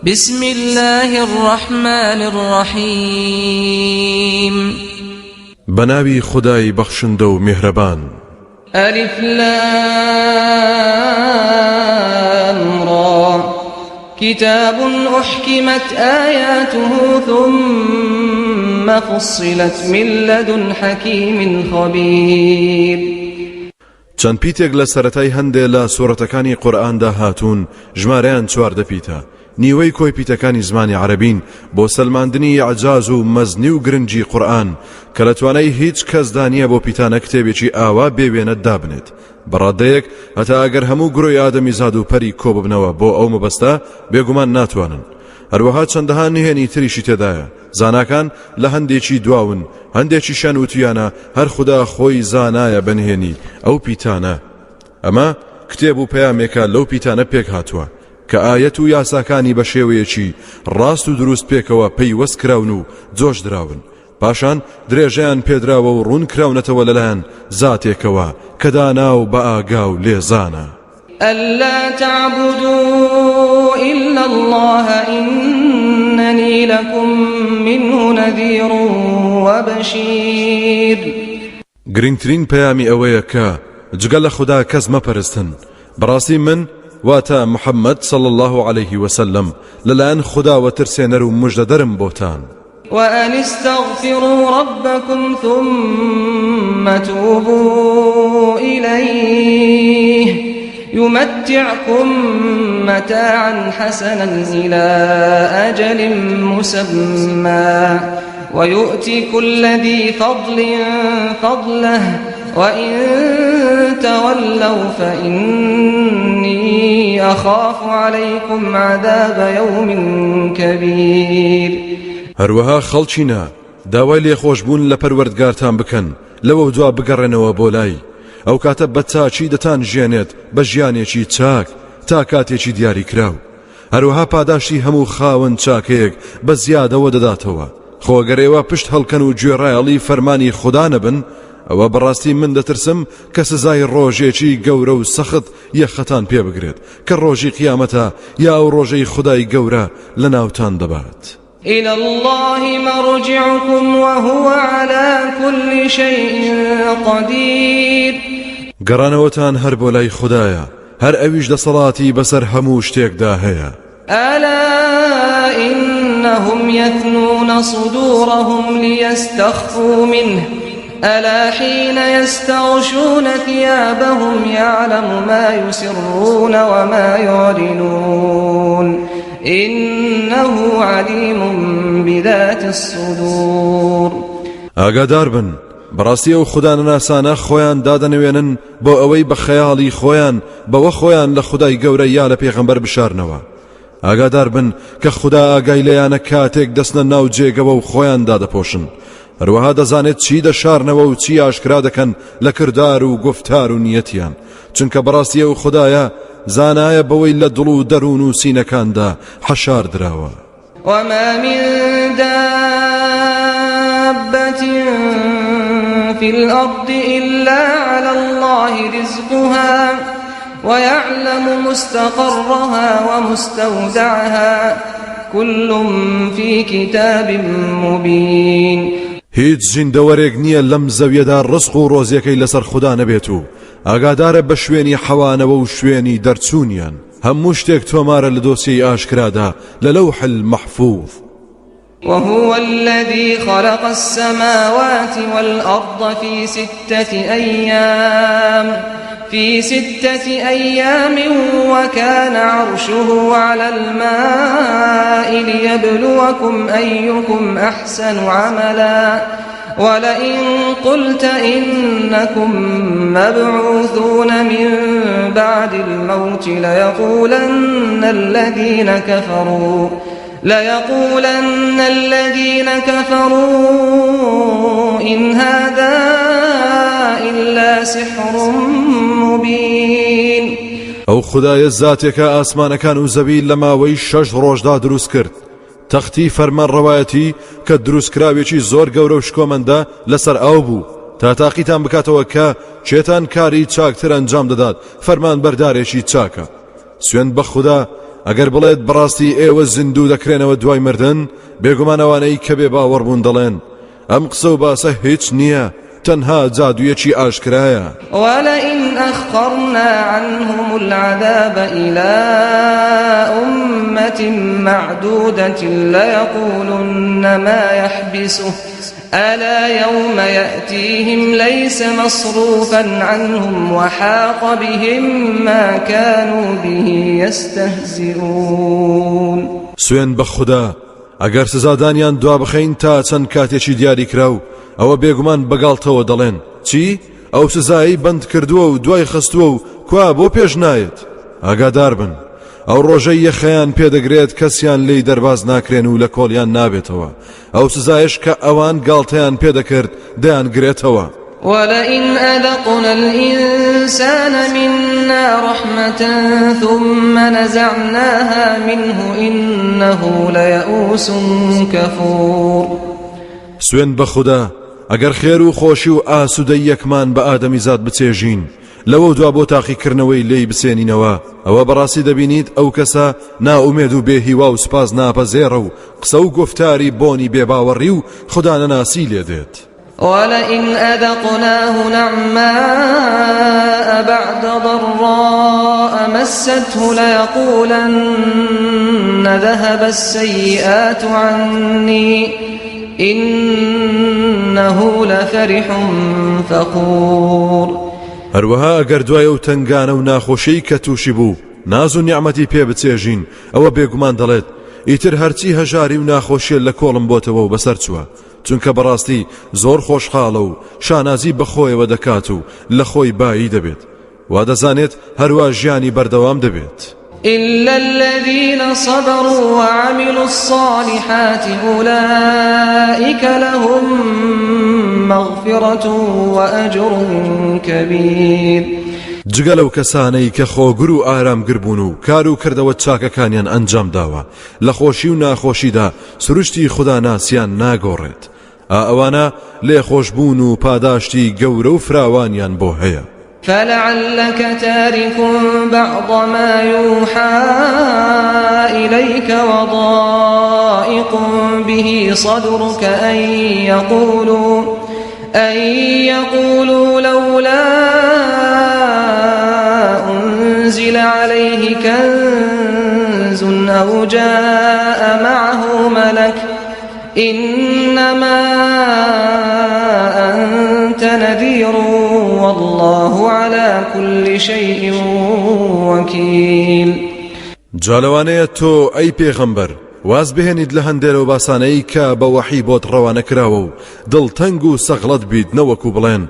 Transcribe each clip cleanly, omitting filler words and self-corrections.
بسم اللە الرحمن الرحیم. بەناوی خودای بەخشندە و میهرەبان. الف لام را. کتاب احکمت آیاته ثم فصلت من لدن حکیم خبیر. چەند پیتێک لە سەرەتای هەندێ لە سورەتەکانی قورئاندا هاتوون ژمارەیان 14 پیتە، نیوەی کۆی پیتەکانی زمانی عەرەبین بۆ سەلماندنی ئیعجاز و مەزنی و گرنگی قورئان کە لە توانای هیچ کەسدا نییە بۆ پیتانە کتێبێکی ئاوا بێ وێنە دابنێت بە ڕادەیەک هەتا ئەگەر هەموو گرۆی ئادەمیزاد و پەری کۆببنەوە بۆ ئەو مەبەستە بێگومان ناتوانن. هەروەها چەندەها نهێنی تریشی تێدایە زاناکان لە هەندێکی دواون هەندێکیشیان وتویانە هەر خودا خۆی زانایە بە نهێنی ئەو پیتانە ئەمە کتێب و پەیامێکە لەو پیتانە پێک هاتووە کە ئایەت و یاساکانی بە شێوەیەکی ڕاست و دروست پێکەوە پەیوەست کراون و جۆش دراون پاشان درێژەیان پێدراوە و ڕوون کراونەتەوە لەلایەن زاتێکەوە کە دانا و بە ئاگا و لێزانە. ألا تعبدوا إلا الله إنني لكم منه نذير وبشير. گرنگترین پەیامی ئەوەیە کە جگە لە خودا کەس مەپەرستن، بەڕاستی من، واتە محمد صلی اللە علیه وسلم، لەلایەن خوداوە ترسێنەر و مژدەدەرم بۆتان. وأن استغفروا ربكم ثم توبوا إليه يمتعكم متاعا حسنا إلى أجل مسمى ويؤت كل ذي فضل فضله وإن تولوا فإني أخاف عليكم عذاب يوم كبير. هەروەها خەڵکینە داوای لێخۆشبوون لە پەروەردگارتان بکەن لەوە دوا بگەڕێنەوە بۆ لای ئەو کاتە بە چاکی دەتان ژێنێت بە ژیانێکی چاک تا کاتێکی دیاریکراو هەروەها پاداشتی هەموو خاوەن چاکەیەک بە زیادەوە دەداتەوە خۆ گەر ئێوە پشت هەڵکەن و گوێڕایەڵی فەرمانی خودا نەبن ئەوە بەڕاستی من دەترسم کە سزای ڕۆژێکی گەورە و سەخت یەخەتان پێ بگرێت کە ڕۆژی قیامەتە یا ئەو ڕۆژەی خودای گەورە لە ناوتان دەبات. إلى الله مرجعكم وهو على كل شيء قدير. گەڕانەوەتان هەر بۆ لای خودایە، هەر ئەویش دەسەڵاتی بەسەر هەموو شتێکدا هەیە. ألا إنهم يثنون صدورهم ليستخفوا منه ألا حين يستغشون ثيابهم يعلم ما يسرون وما يعلنون إنه عليم بذات الصدور. ئاگادار بن بەڕاستی ئەو خودانەناسانە خۆیان دادەنەوێنن بۆ ئەوەی بە خەیاڵی خۆیان بەوە خۆیان لە خودای گەورە یا لە پێغەمبەر بشارنەوە ئاگادار بن کە خودا ئاگای لێیانە کاتێک دەچنە ناو جێگەوە و خۆیان دادەپۆشن هەروەها دەزانێت چی دەشارنەوە و چی ئاشکرا دەکەن لە کردار و گفتار و نیەتیان چونکە بەڕاستی ئەو خودایە زانایە بەوەی لە دڵ و دەروون و سینەکاندا حەشار دراوە. وما من دابة في الأرض إلا على الله رزقها ويعلم مستقرها ومستودعها كل في كتاب مبين. هیچ زیندەوەرێک نییە لەم زەویەدا ڕزق و ڕۆزیەکەی لەسەر خودا نەبێت و ئاگادارە بە شوێنی حەوانەوە و شوێنی دەرچوونیان هەموو شتێک تۆمارە لە دۆسیەی ئاشکرادا لە لەوح المحفوظ. وهو الذي خلق السماوات والأرض في ستة أيام في ستة أيام وكان عرشه على الماء ليبلوكم أيكم أحسن عملا ولئن قلت إنكم مبعوثون من بعد الموت ليقولن الذين كفروا ليقولن الذين كفروا إن هذا إلا سحر مبين. ئەو خودایە زاتێکە ئاسمانەکان و زەوی لە ماوەی شەش ڕۆژدا دروست کرد تەختی فەرمانڕەوایەتی کە دروستکراوێکی زۆر گەورە و شکۆمەندە لەسەر ئاو بوو تا تاقیتان بکاتەوە کە کێتان کاری چاکتر ئەنجام دەدات فەرمانبەردارێکی چاکە سوێند بە خودا. ئەگەر بڵێت بەڕاستی ئێوە زیندوو دەکرێنەوە دوای مردن بێگومان ئەوانەی کە بێ باوەڕ بوون دەڵێن ئەم قسە و باسە هیچ نییە تەنها جادوویەکی ئاشکرایە. ولئن أخرنا عنهم العذاب إلى أمة معدودة ليقولن ما يحبسه ألا يوم يأتيهم ليس مصروفا عنهم وحاق بهم ما كانوا به يستهزئون. سوێند بە خودا ئەگەر سزادانیان دوابخەین تا چەند کاتێکی دیاریکراو ئەوە بێگومان بەگاڵتەوە دەڵێن چی؟ ئەو سزایی بەند کردووە و دوای خستووە و کوا بۆ پێش نایەت ئاگادار بن ئەو ڕۆژەی یەخەیان پێدەگرێت کەسیان لێی دەرباز ناکرێن و لە کۆڵیان نابێتەوە ئەو سزایش کە ئەوان گاڵتەیان پێدەکرد دەیانگرێتەوە. ولئن أذقنا الإنسان منا رحمة ثم نزعناها منه إنه ليئوس كفور. سوێند بە خودا ئەگەر خێر و خۆشی و ئاسوودەییەکمان بە ئادەمیزاد بچێژین لەوە دوا بۆ تاقیکردنەوەی لێی بسێنینەوە ئەوە بەڕاستی دەبینیت ئەو کەسە نائومێد و بێهیوا و سوپاس ناپەزێڕە و قسە و گوفتاری بۆنی بێباوەڕی و خودانەناسی لێ دێت. ولئن أذقناه نعماء بعد ضراء مسته ليقولن ذهب السيئات عني إنه لفرح فخور. هەروەها ئەگەر دوای ئەو تەنگانە و ناخۆشیەی کە تووشی بوو ناز و نیعمەتی پێ بچێژین ئەوە بێگومان دەڵێت ئیتر هەرچی هەژاری و ناخۆشیە لە کۆڵم بۆتەوە و بەسەر چووە چونکە بەڕاستی زۆر خۆشحاڵە و شانازی بەخۆیەوە دەکات و لە خۆی بایی دەبێت وا دەزانێت هەروا ژیانی بەردەوام دەبێت. إلا الذين صبروا وعملوا الصالحات أولئك لهم مغفرة وأجر كبير. جگە لەو کەسانەی کە خۆگر و ئارامگر بوون و کار و کردەوە چاکەکانیان ئەنجام داوە لە خۆشی و ناخۆشیدا سروشتی خوداناسیان ناگۆڕێت ئا ئەوانە لێخۆشبوون و پاداشتی گەورە و فراوانیان بۆ هەیە. فلعلك تارك بعض ما يوحى إليك وضائق به صدرك أن يقولوا أن يقولوا لولا أنزل عليه كنز أو جاء معه ملك إنما أنت نذير والله على كل شيء وكيل. جا لەوانەیە تۆ ئەی پێغەمبەر واز بهێنیت لە هەندێ لەو باسانەی کە بە وەحی بۆت ڕەوانە کراوە و دڵتەنگ و سەغڵەت بیت نەوەکو بڵێن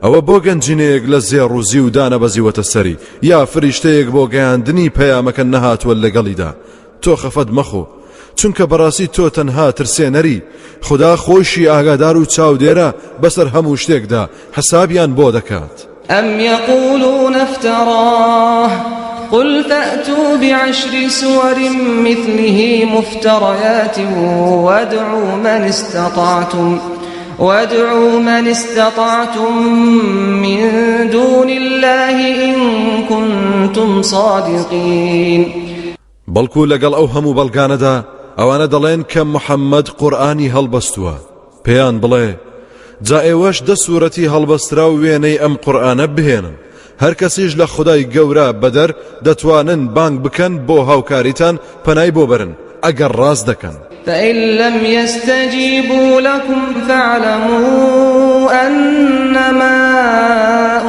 ئەوە بۆ گەنجینەیەک لە زێڕ و زیو دانەبەزیوەتە سەری یا فریشتەیەک بۆ گەیاندنی پەیامەکە نەهاتووە لەگەڵیدا تۆ خەفەت مەخۆ چونکە بەڕاستی تۆ تەنها ترسێنەری خودا خۆیشی ئاگادار و چاودێرە بەسەر هەموو شتێکدا حسابیان بۆ دەکات. ئەم یقولون افتراه قل فأتوا بعشر سور مثله مفتريات وادعوا من استطعتم وادعوا من استطعتم من دون الله إن كنتم صادقين. بەڵکو لەگەڵ ئەو هەموو بەڵگانەدا ئەوانە دەڵێن کە محەممەد قورئانی هەڵبەستووە پێیان بڵێ جا ئێوەش دە سوورەتی هەڵبەستراو وێنەی ئەم قورئانە بهێنن هەر کەسیش لە خودای گەورە بەدەر دەتوانن بانگ بکەن بۆ هاوکاریتان پەنای بۆ بەرن ئەگەر ڕاست دەکەن. فإن لم يستجيبوا لكم فاعلموا أنما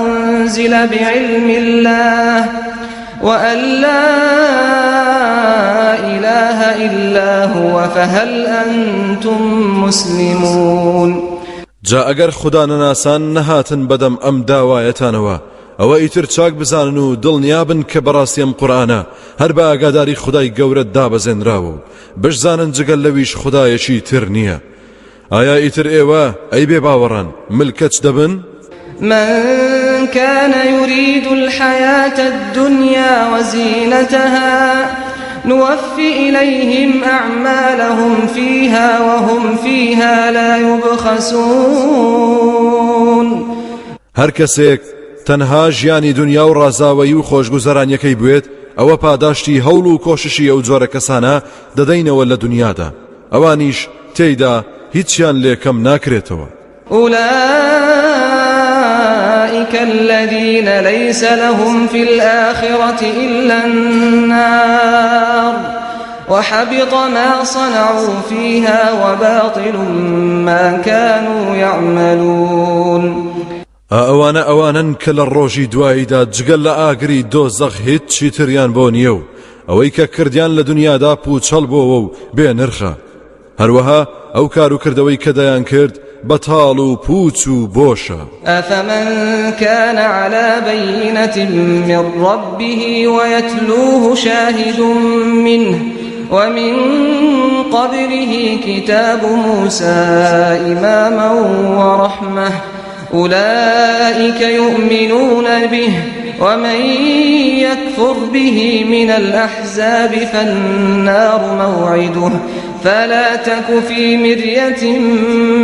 أنزل بعلم الله وأن لا إله إلا هو فهل أنتم مسلمون. جا ئەگەر خودا نەناسان نەهاتن بەدەم ئەم داوایەتانەوە ئەوە ئیتر چاک بزانن و دڵنیابن کە بەڕاستی ئەم قورئانە هەر بە ئاگاداری خودای گەورە دابەزێنراوە و بشزانن جگە لەویش خودایەکی تر نییە ئایا ئیتر ئێوە ئەی بێ باوەڕان ملکەچ دەبن؟ من كان يريد الحياة الدنيا وزينتها نوف إليهم أعمالهم فيها وهم فيها لا يبخسون. هەر کەسێک تەنها ژیانی دونیا و ڕازاوەیی و خۆشگوزەرانیەکەی بوێت. ئەوە پاداشتی هەوڵ و کۆششی ئەو جۆرە کەسانە دەدەینەوە لە دنیادا ئەوانیش تێیدا هیچیان لێ کەم ناکرێتەوە. أولئك الذين ليس لهم في الآخرة إلا النار وحبط ما صنعوا فيها وباطل ما كانوا يعملون. ئا ئەوانە ئەوانەن کە لە ڕۆژی دواییدا جگە لە ئاگری دۆزەخ هیچی تریان بۆ نییە و ئەوەی کە کردیان لە دنیادا پووچەڵ بۆوە و بێ نرخە هەروەها ئەو کار و کردەوەی کە دەیان کرد بەتاڵ و پووچ و بۆشە. أفمن كان على بينة من ربه ويتلوه شاهد منه ومن قبله كتاب موسى إماما ورحمة أولئك يؤمنون به ومن يكفر به من الأحزاب فالنار موعده فلا تك في مرية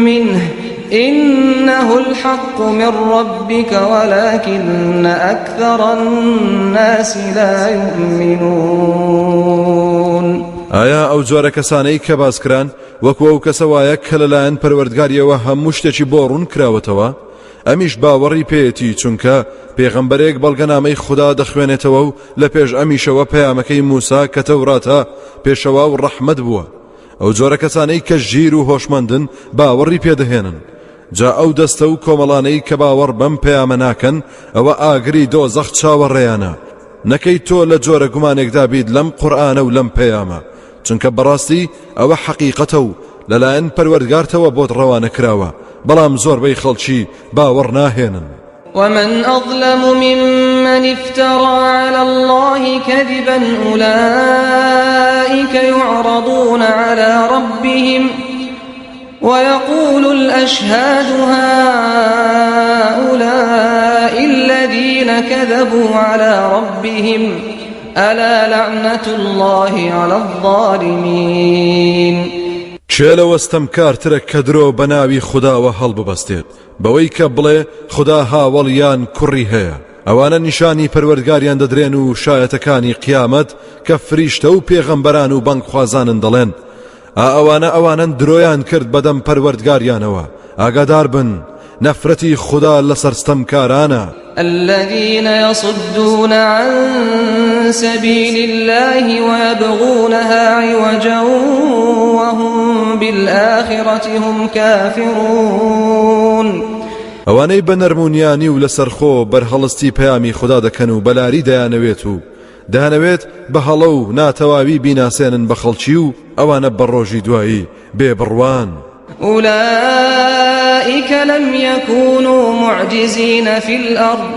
منه إنه الحق من ربك ولكن أكثر الناس لا يؤمنون. ئایا ئەو جۆرە کەسانەی کە باس کران وەکو ئەو کەسە وایە کە لەلایەن پەروەردگاریەوە هەموو شتێکی بۆ ڕوون کراوەتەوە؟ ئەمیش باوەڕی پێیەتی چونکە پێغەمبەرێک بەڵگەنامەی خودا دەخوێنێتەوە و لە پێش ئەمیشەوە پەیامەکەی موسا کە تەوراتە پێشەوا و ڕەحمەت بووە. ئەو جۆرە کەسانەی کە ژیر و هۆشمەندن باوەڕی پێدەهێنن. جا ئەو دەستە و کۆمەڵانەی کە باوەڕ بەم پەیامە ناکەن ئەوە ئاگری دۆزەخ چاوەڕێیانە. نەکەی تۆ لە جۆرە گومانێکدا بیت لەم قورئانە و لەم پەیامە، چونکە بەڕاستی ئەوە حەقیقەتە و لەلایەن پەروەردگارتەوە بۆت ڕەوانە کراوە، بەڵام زۆربەی خەڵکی باوەڕ ناهێنن. ومن أظلم ممن افترى على الله كذبا أولئك يعرضون على ربهم ويقول الأشهاد هؤلاء الذين كذبوا على ربهم ألا لعنة الله على الظالمين. کێ لەوە ستەمکارترە کە درۆ بە ناوی خوداوە هەڵببەستێت بەوەی کە بڵێ خودا هاوەڵ یان کوڕی هەیە؟ ئەوانە نیشانی پەروەردگاریان دەدرێن و شایەتەکانی قیامەت کە فریشتە و پێغەمبەران و بانگخوازانن دەڵێن ئا ئەوانە ئەوانەن درۆیان کرد بەدەم پەروەردگاریانەوە، ئاگادار بن نەفرەتی خودا لەسەر ستەمکارانە. الذين يصدون عن سبيل الله ويبغونها عوجا وهم بالآخرة هم كافرون. ئەوانەی بە نەرمونیانی و لەسەرخۆ بەرهەڵستی پەیامی خودا دەکەن و بەلاری دەیانەوێت و دەیانەوێت بە هەڵە و ناتەواوی بیناسێنن بە خەڵکی و ئەوانە بە ڕۆژی دوایی بێ بڕوان. أولئك لم يكونوا معجزين في الأرض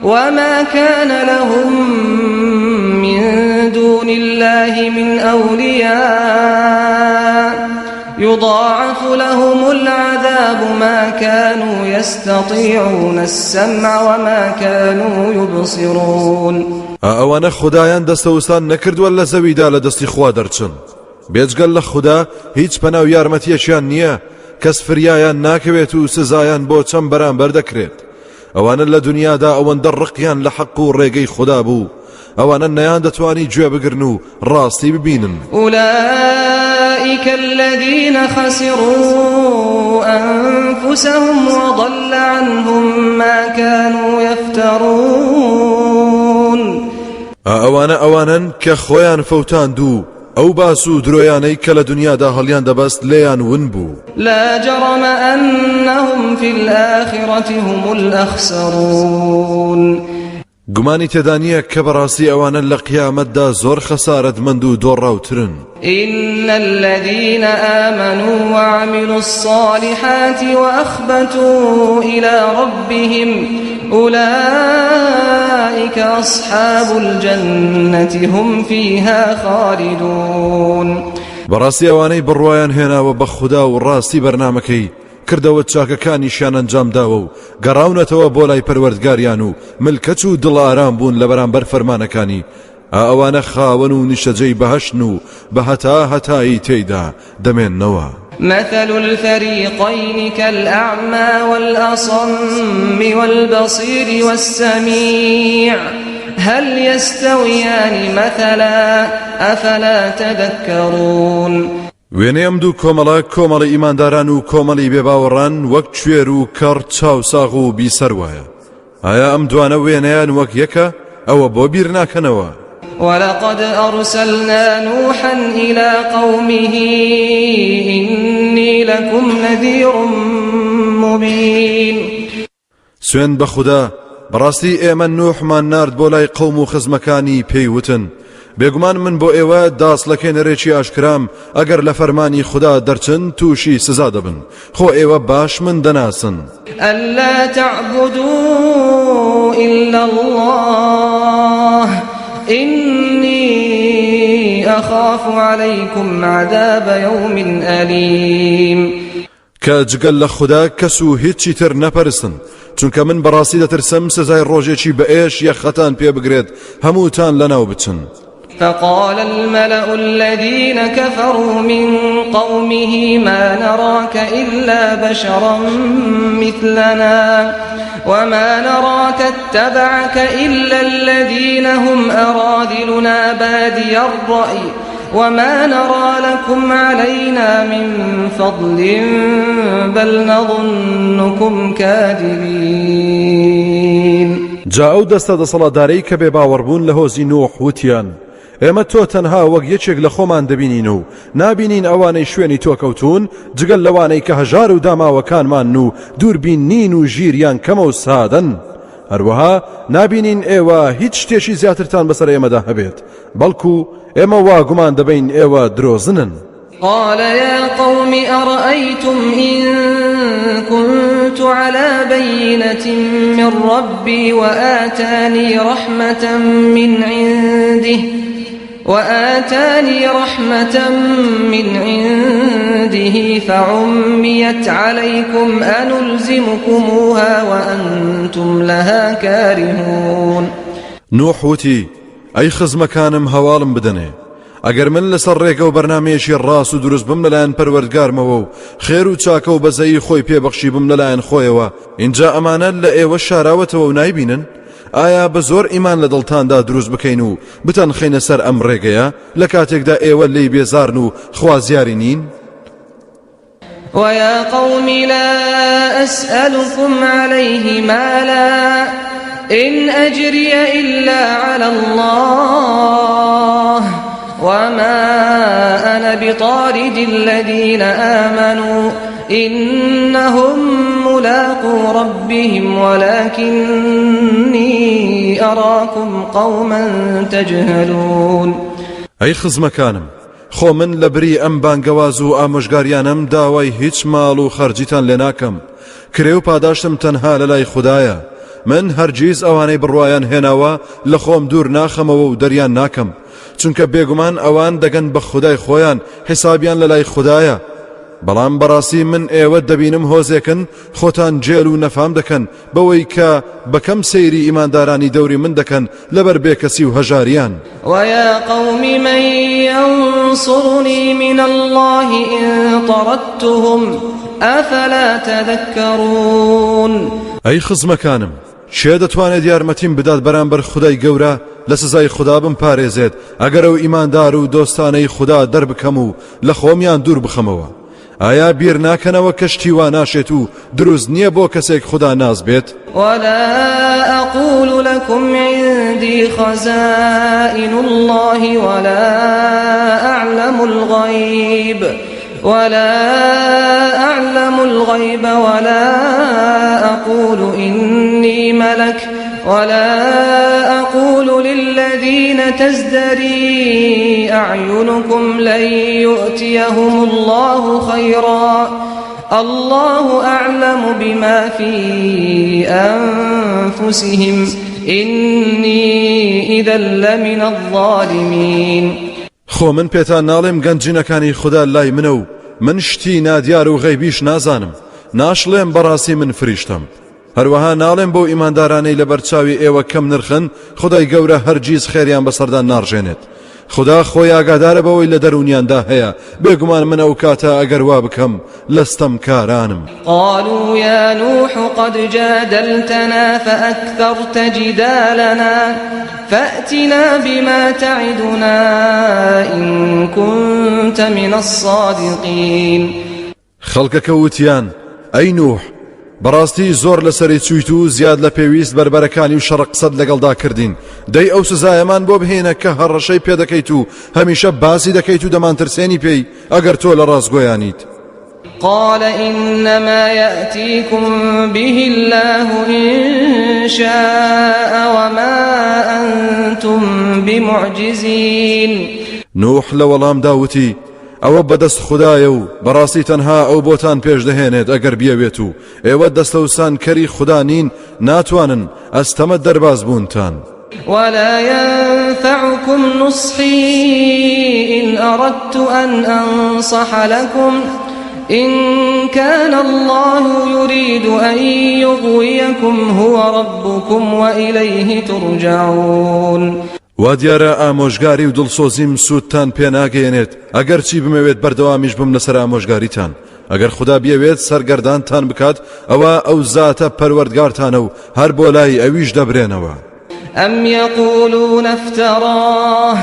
وما كان لهم من دون الله من أولياء يضاعف لهم العذاب ما كانوا يستطيعون السمع وما كانوا يبصرون. ئەوانە خودایان دەستەوستان نەکردووە لە زەویدا لە دەستی خوا دەرچن، بێجگەل لە خودا هیچ پەنا و یارمەتیەکیان نییە، کەس فریایان ناکەوێت و سزایان بۆ چەند بەرامبەر دەکرێت. ئەوانە لە دنیادا ئەوەندە ڕقیان لە حەق و ڕێگەی خودا بوو، ئەوانە نەیان دەتوانی گوێ بگرن و ڕاستی ببینن. أولئك الذين خسروا أنفسهم وضل عنهم ما كانوا يفترون. ئەوانە ئەوانن کە خۆیان فەوتاند و ئەو باس و درۆیانەی کە لە دنیادا هەڵیان دەبەست لێیان ون بوو. لا جرم أنهم في الآخرة هم الأخسرون. گومانی تێدا نییە کە بەڕاستی ئەوانە لە قیامەتدا زۆر خەسارەتمەند و دۆڕاوترن. إن الذين آمنوا وعملوا الصالحات وأخبتوا إلى ربهم أولئك أصحاب الجنة هم فيها خالدون. بەڕاستی ئەوانەی بڕوایان هێناوە بە خودا و ڕاستی بەرنامەکەی کردەوە چاکەکانیشیان ئەنجام داوە و گەڕاونەتەوە بۆ لای پەروەردگاریان و ملکەچ و دڵ ئارام بوون لە بەرامبەر فەرمانەکانی، ئەوانە خاوەن و نیشتەجێی بەهەشتن و بە هەتا هەتایی تێیدا دەمێننەوە. مثل الفريقين كالأعمى والأصم والبصير والسميع. هل يستويان مثلا أفلا تذكرون وێنەی ئەم دوو کۆمەڵە، کۆمەڵی ئیمانداران و کۆمەڵی بێباوەڕان، وەک کوێر و کەڕ، چاوساغ و بیسەر وایە. ئایا ئەم دوانە وێنەیان وەک یەکە؟ ئەوە بۆ بیر ناکەنەوە؟ ولقد أرسلنا نوحا إلى قومه إني لكم نذير مبين سوێند بە خودا بەڕاستی ئێمە نوحمان نارد بۆ لای قەوم و خزمەکانی پێی وتن بێگومان من بۆ ئێوە داسڵەکێنەرێکی ئاشکرام ئەگەر لە فەرمانی خودا دەرچن تووشی سزا دەبن خۆ ئێوە باش من دەناسن. ألا تعبدوا إلا الله إني أخاف عليكم عذاب يوم أليم کە جگە لە خودا کەس و هیچی تر نەپەرستن چونکە من بەڕاستی دەترسم سزای ڕۆژێکی بەئێش یەخەتان پێ بگرێت هەمووتان لەناو بچن. فقال الملأ الذين كفروا من قومه ما نراك إلا بشرا مثلنا وما نراك اتبعك إلا الذين هم أراذلنا بادي الرأي وما نرى لكم علينا من فضل بل نظنكم كاذبين. جا ئەو دەستە دەسەڵاتدارەی کە بێ باوەڕ بوون لە هۆزی نوح وتیان ئێمە تۆ تەنها وەک یەکێک لە خۆمان دەبینین و نابینین ئەوانەی شوێنی تۆ کەوتوون جگەل لەوانەی کە هەژار و داماوەکانمانن و دووربین نین و ژیریان کەمە و سادەن هەروەها نابینین ئێوە هیچ شتێکی زیاترتان بەسەر ئێمەدا هەبێت بەڵکو ئێمە وا گومان دەبەین ئێوە درۆزنن. قال يا قوم أرأيتم إن كنت على بينة من ربي وآتاني رحمة من عنده وآتاني رحمة من عنده فعميت عليكم أنلزمكموها وأنتم لها كارهون. نوح وتی، ئەی خزمەکانم هەواڵم بدەنێ ئەگەر من لەسەر ڕێگە و بەرنامەیەکی ڕاست و دروست بم لەلایەن پەروەردگارمەوە و خێر و چاکە و بەزەیی خۆی پێ بەخشیبم لەلایەن خۆیەوە ئینجا ئەمانە لە ئێوە شاراوەتەوە و نایبینن ئایا بە زۆر ئیمان لە دڵتاندا دروست بکەین و بتانخەینە سەر ئەم ڕێگەیە لە کاتێکدا ئێوە لێی بێزارن و خوازیاری نین؟ ويا قوم لا أسألكم عليه مالا إن أجري إلا على الله وما أنا بطارد الذين آمنوا إنهم ملاقو ربهم ولكني أراكم قوما تجهلون. ئەی خزمەکانم خۆ من لە بری ئەم بانگەواز و ئامۆژگاریانەم داوای هیچ ماڵ و خەرجیتان لێ ناکەم کرێ و پاداشتم تەنها لە لای خودایە من هەرگیز ئەوانەی بڕوایان هێناوە لە خۆم دوور ناخەمەوە و دەریان ناکەم چونکە بێگومان ئەوان دەگەن بە خودای خۆیان حیسابیان لە لای خودایە بەڵام بەڕاستی من ئێوە دەبینم هۆزێکن خۆتان جێل و نەفام دەکەن بەوەی کە بەکەم سەیری ئیماندارانی دەوری من دەکەن لەبەر بێکەسی و هەژاریان. ويا قوم من ينصرني من الله إن طردتهم أفلا تذكرون. ئەی خزمەکانم کێ دەتوانێت یارمەتیم بدات بەرامبەر خودای گەورە لە سزای خودا بمپارێزێت ئەگەر ئەو ئیماندار و دۆستانەی خودا دەربکەم و لە خۆمیان دوور بخەمەوە ئایا بیر ناکەنەوە کە شتی وا ناشێت و دروست نییە بۆ کەسێک خودا ناز بێت؟ ولا أقول لكم عندي خزائن الله ولا أعلم الغيب ولا أعلم الغيب ولا أقول إني ملك ولا أقول للذين تزدري أعينكم لن يؤتيهم الله خيرا الله أعلم بما في أنفسهم إني إذا لمن الظالمين. خۆ من پێتان ناڵێم گەنجینەکانی خودا لای منە و من شتی نادیار و غەیبیش نازانم ناشڵێم بەڕاستی من فریشتەم هەروەها ناڵێم بۆ ئیماندارانەی لەبەرچاوی ئێوە کەم نرخن خدای گەورە هەرگیز خێریان بەسەردا ناڕژێنێت. خودا خۆی ئاگادارە بەوەی لە دەروونیاندا هەیە، بێگومان من ئەو کاتە ئەگەر وا بکەم لە ستەمکارانم. قالوا یا نوح قد جادلتنا فأکثرت جدالنا فأتنا بما تعدنا إن كنت من الصادقین. خەڵکەکە وتیان، ئەی نوح، بەڕاستی زۆر لەسەری چوویت و زیاد لە پێویست بەربەرەکانی و شەڕە قسەت لەگەڵدا کردین، دەی ئەو سزایەمان بۆ بهێنە کە هەڕەشەی پێ دەکەیت و هەمیشە باسی دەکەیت و دەمانترسێنی پێی، ئەگەر تۆ لە ڕاستگۆیانیت. قال إنما يأتيكم به الله إن شاء وما أنتم بمعجزين. نوح لە وەڵامدا وتی، ئەوە بەدەست خودایە و بەڕاستی تەنها ئەو بۆتان پێش دەهێنێت ئەگەر بیەوێت و ئێوە دەستەوسان کەری خودا نین ناتوانن ئەستەمە دەرباز بوونتان. ولا ينفعكم نصحي إن أردت أن أنصح لكم إن كان الله يريد أن يغويكم هو ربكم وإليه ترجعون. وا دیارە ئامۆژگاری و دڵسۆزیم سوودتان پێ ناگەیەنێت ئەگەرچی بمەوێت بەردەوامیش بم لەسەر ئامۆژگاریتان ئەگەر خودا بیەوێت سەرگەردانتان بکات ئەوە ئەو زاتە پەروەردگارتانە و هەر بۆ لای ئەویش دەبرێنەوە. ئەم یقولون افتراه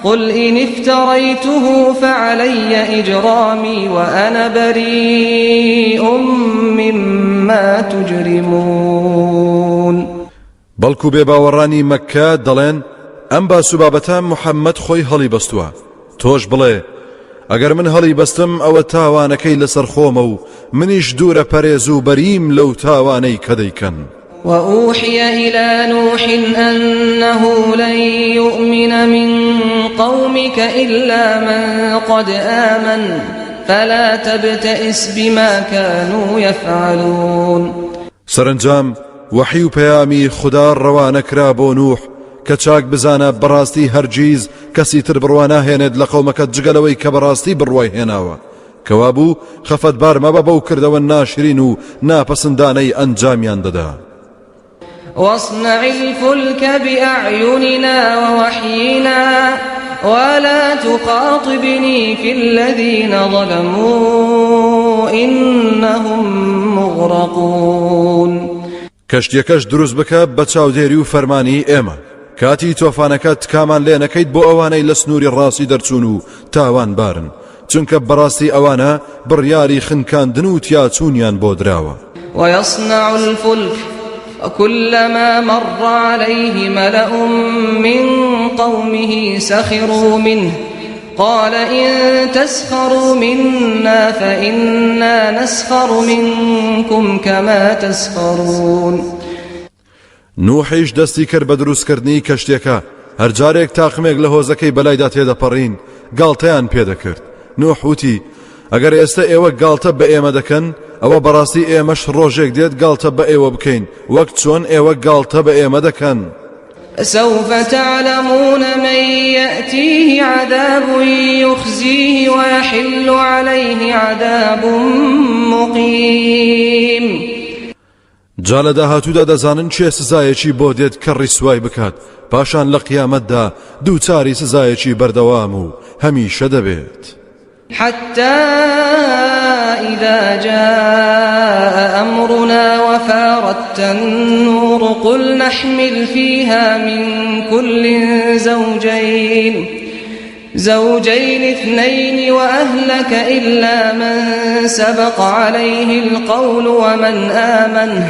قل إن افتريته فعلي إجرامي وأنا بريء مما تجرمون. بەڵکو بێباوەڕانی مەککە دەڵێن، ئەم باس و بابەتە محەممەد خۆی هەڵیبەستووە، تۆش بڵێ، ئەگەر من هەڵیبەستم ئەوە تاوانەکەی لەسەر خۆمە و منیش دوورە پەرێز و بەریم لەو تاوانەی کە دەیکەن. وأوحي إلى نوح أنه لن يؤمن من قومك إلا من قد آمن فلا تبتئس بما كانوا يفعلون. سەرەنجام وەحی و پەیامی خودا ڕەوانە کرا بۆ نوح کە چاک بزانە بەڕاستی هەرگیز کەسی تر بڕوا ناهێنێت لە قەومەکەت جگە لەوەی کە بەڕاستی بڕوای هێناوە کەوابوو خەفەتبار مەبە بەو کردەوە ناشرین و ناپەسندانەی ئەنجامیان دەدا. واصنع الفلک بأعیننا ووحینا ولا تخاطبنی فی الذین ظلموا انهم مغرقون. کەشتیەکەش دروست بکە بە چاودێری و فەرمانی ئێمە، کاتی تۆفانەکە تکامان لێ نەکەیت بۆ ئەوانەی لە سنووری ڕاستی دەرچوون و تاوانبارن، چونکە بەڕاستی ئەوانە بڕیاری خنکاندن و تیاچوونیان بۆ دراوە. ویصنع الفلک وکلما مر علیه ملأ من قومه سخروا منه قال إن تسخروا منا فإنا نسخر منكم كما تسخرون. نوحیش دەستی کرد بە دروستکردنی کەشتیەکە، هەر جارێک تاقمێک لە هۆزەکەی بەلایدا تێدەپەڕین گاڵتەیان پێدەکرد. نوح وتی، ئەگەر ئێستە ئێوە گاڵتە بە ئێمە دەکەن، ئەوە بەڕاستی ئێمەش ڕۆژێک دێت گاڵتە بە ئێوە بکەین وەک چۆن ئێوە گاڵتە بە ئێمە دەکەن. سوف تعلمون من یأتیه عذاب یخزیه ویحل علیه عذاب مقیم. جا لە داهاتوودا دەزانن کێ سزایەکی بۆ دێت کە ڕیسوای بکات، پاشان لە قیامەتدا دووچاری سزایەکی بەردەوام و هەمیشە دەبێت. حتى إذا جاء أمرنا وفارت النور قل نحمل فيها من كل زوجين اثنين وأهلك إلا من سبق عليه القول ومن آمن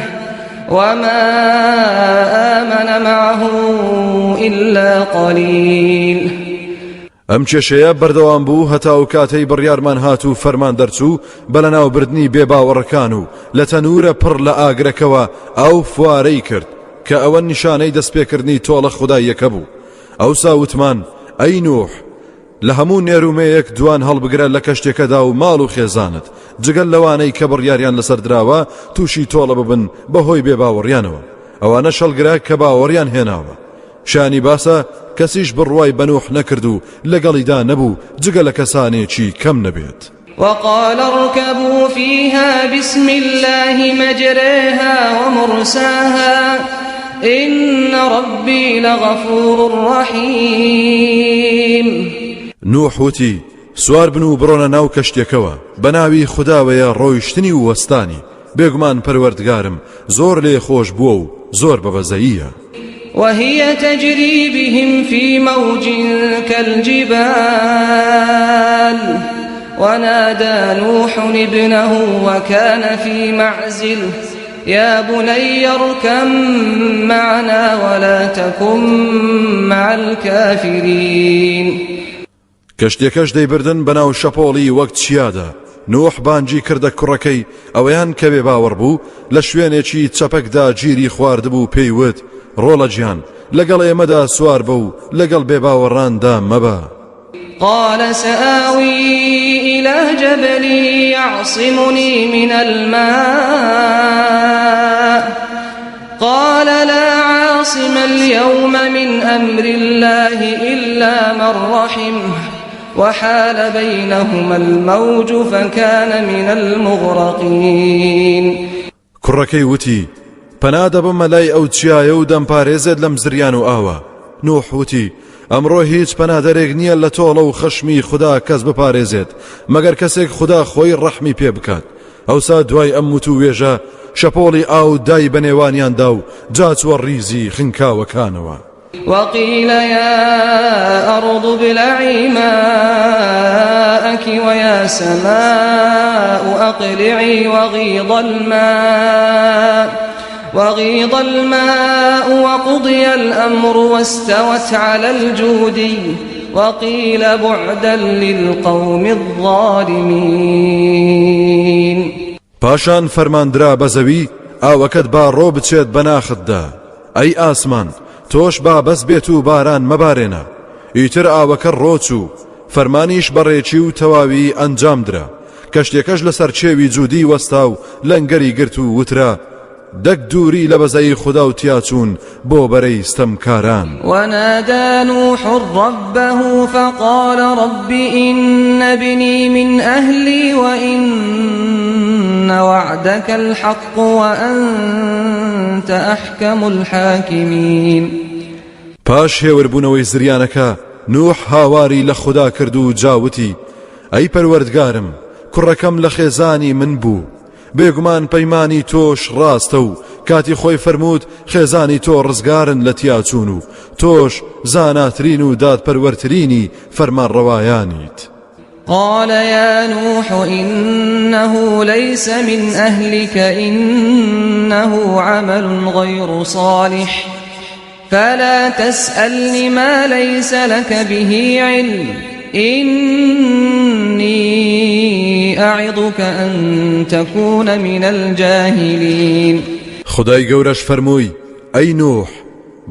وما آمن معه إلا قليل. ئەم کێشەیە بەردەوام بوو هەتا ئەو کاتەی بڕیارمان هات و فەرمان دەرچوو بە لەناوبردنی بێباوەڕەکان و لە تەنوورە پڕ لە ئاگرەکەوە ئەو فوارەی کرد کە ئەوە نیشانەی دەستپێکردنی تۆڵە خوداییەکە بوو. ئەوسا وتمان، ئەی نوح، لە هەموو نێر و مێیەک دوان هەڵبگرە لە کەشتیەکەدا و ماڵ و خێزانت، جگە لەوانەی کە بڕیاریان لەسەر دراوە تووشی تۆڵە ببن بەهۆی بێباوەڕیانەوە، ئەوانەش هەڵگرە کە باوەڕیان هێناوە. شایانی باسە کەسیش بڕوای بە نوح نەکرد و لەگەڵیدا نەبوو جگە لە کەسانێکی کەم نەبێت. وقال اركبوا فيها بسم الله مجريها ومرساها. إن ربی لغفور رحیم. نوح وتی، سوار بن و بڕۆنە ناو کەشتیەکەوە، بە ناوی خوداوەیە ڕۆیشتنی و وەستانی، بێگومان پەروەردگارم زۆر لێ خۆش بووە و زۆر بە بەزەییە. وهی تجری بهم فی موج کالجبال ونادی نوح ابنه وکان فی معزل یا بنی ارکب معنا ولا تکن مع الکافرین. کەشتیەکەش دەیبردن بەناو شەپۆڵی وەک چیادا، نوح بانگی کردە کوڕەکەی ئەوەیان کە بێ باوەڕ بوو لە شوێنێکی چەپەکدا گیری خواردبوو پێی وت، ڕۆڵە گیان لەگەڵ ئێمەدا سوار بە و لەگەڵ بێ باوەڕاندا مەبە. قال سآوی إلی جبل یعصمنی من الماء قال لا عاصم اليوم من أمر الله إلا من رحمه وحال بينهما الموج فكان من المغرقين. کوڕەکەی وتی، پەنا دەبەمە لای ئەو چیایە و دەمپارێزێت لەم زریان و ئاوە. نوح وتی، ئەمڕۆ هیچ پەنادەرێک نییە لە تۆڵە و خەشمی خودا کەس بپارێزێت، مەگەر کەسێک خودا خۆی ڕەحمی پێ بکات. ئەوسا دوای ئەم وتووێژە شەپۆڵی ئاو دای بە نێوانیاندا و جا چووە ڕیزی خنکاوەکانەوە. وقیل یا أرض ابلعی ماءک ویا سماء أقلعی وغیض الماء وغیض الماء وقضی الأمر واستوت علی الجودی وقیل بعدا للقوم الظالمین. پاشان فەرماندرا بە زەوی، ئاوەکەت با ڕۆ بچێت بە ناختدا، ئەی ئاسمان، تۆش با بەس بێت و باران مەبارێنە. ئیتر ئاوەکە ڕۆچوو، فەرمانیش بە ڕێکی و تەواوی ئەنجام درا. کەشتیەکەش لەسەر کێوی جودی وەستا و لەنگەری گرت و وترا، دەک دووری لە بەزەیی خودا و تیاچوون بۆ بەرەی ستەمکاران. ونادى نوح ربه فقال رب إن ابني من أهلي وإن وعدك الحق وأنت أحكم الحاکمین. پاش هێوربوونەوەی زریانەکە نوح هاواری لە خودا کرد و جا وتی، ئەی پەروەردگارم کوڕەکەم لە خێزانی من بوو، بێگومان پەیمانی تۆش ڕاستە و کاتی خۆی فەرمووت خێزانی تۆ ڕزگارن لە تیاچوون و تۆش زاناترین و دادپەروەرترینی فەرمانڕەوایانیت. قال یا نوح إنه ليس من أهلك إنه عمل غير صالح فلا تسألنی ما لیس لک به علم إنی أعظک أن تکون من الجاهلین. خودای گەورەش فەرمووی، ئەی نوح،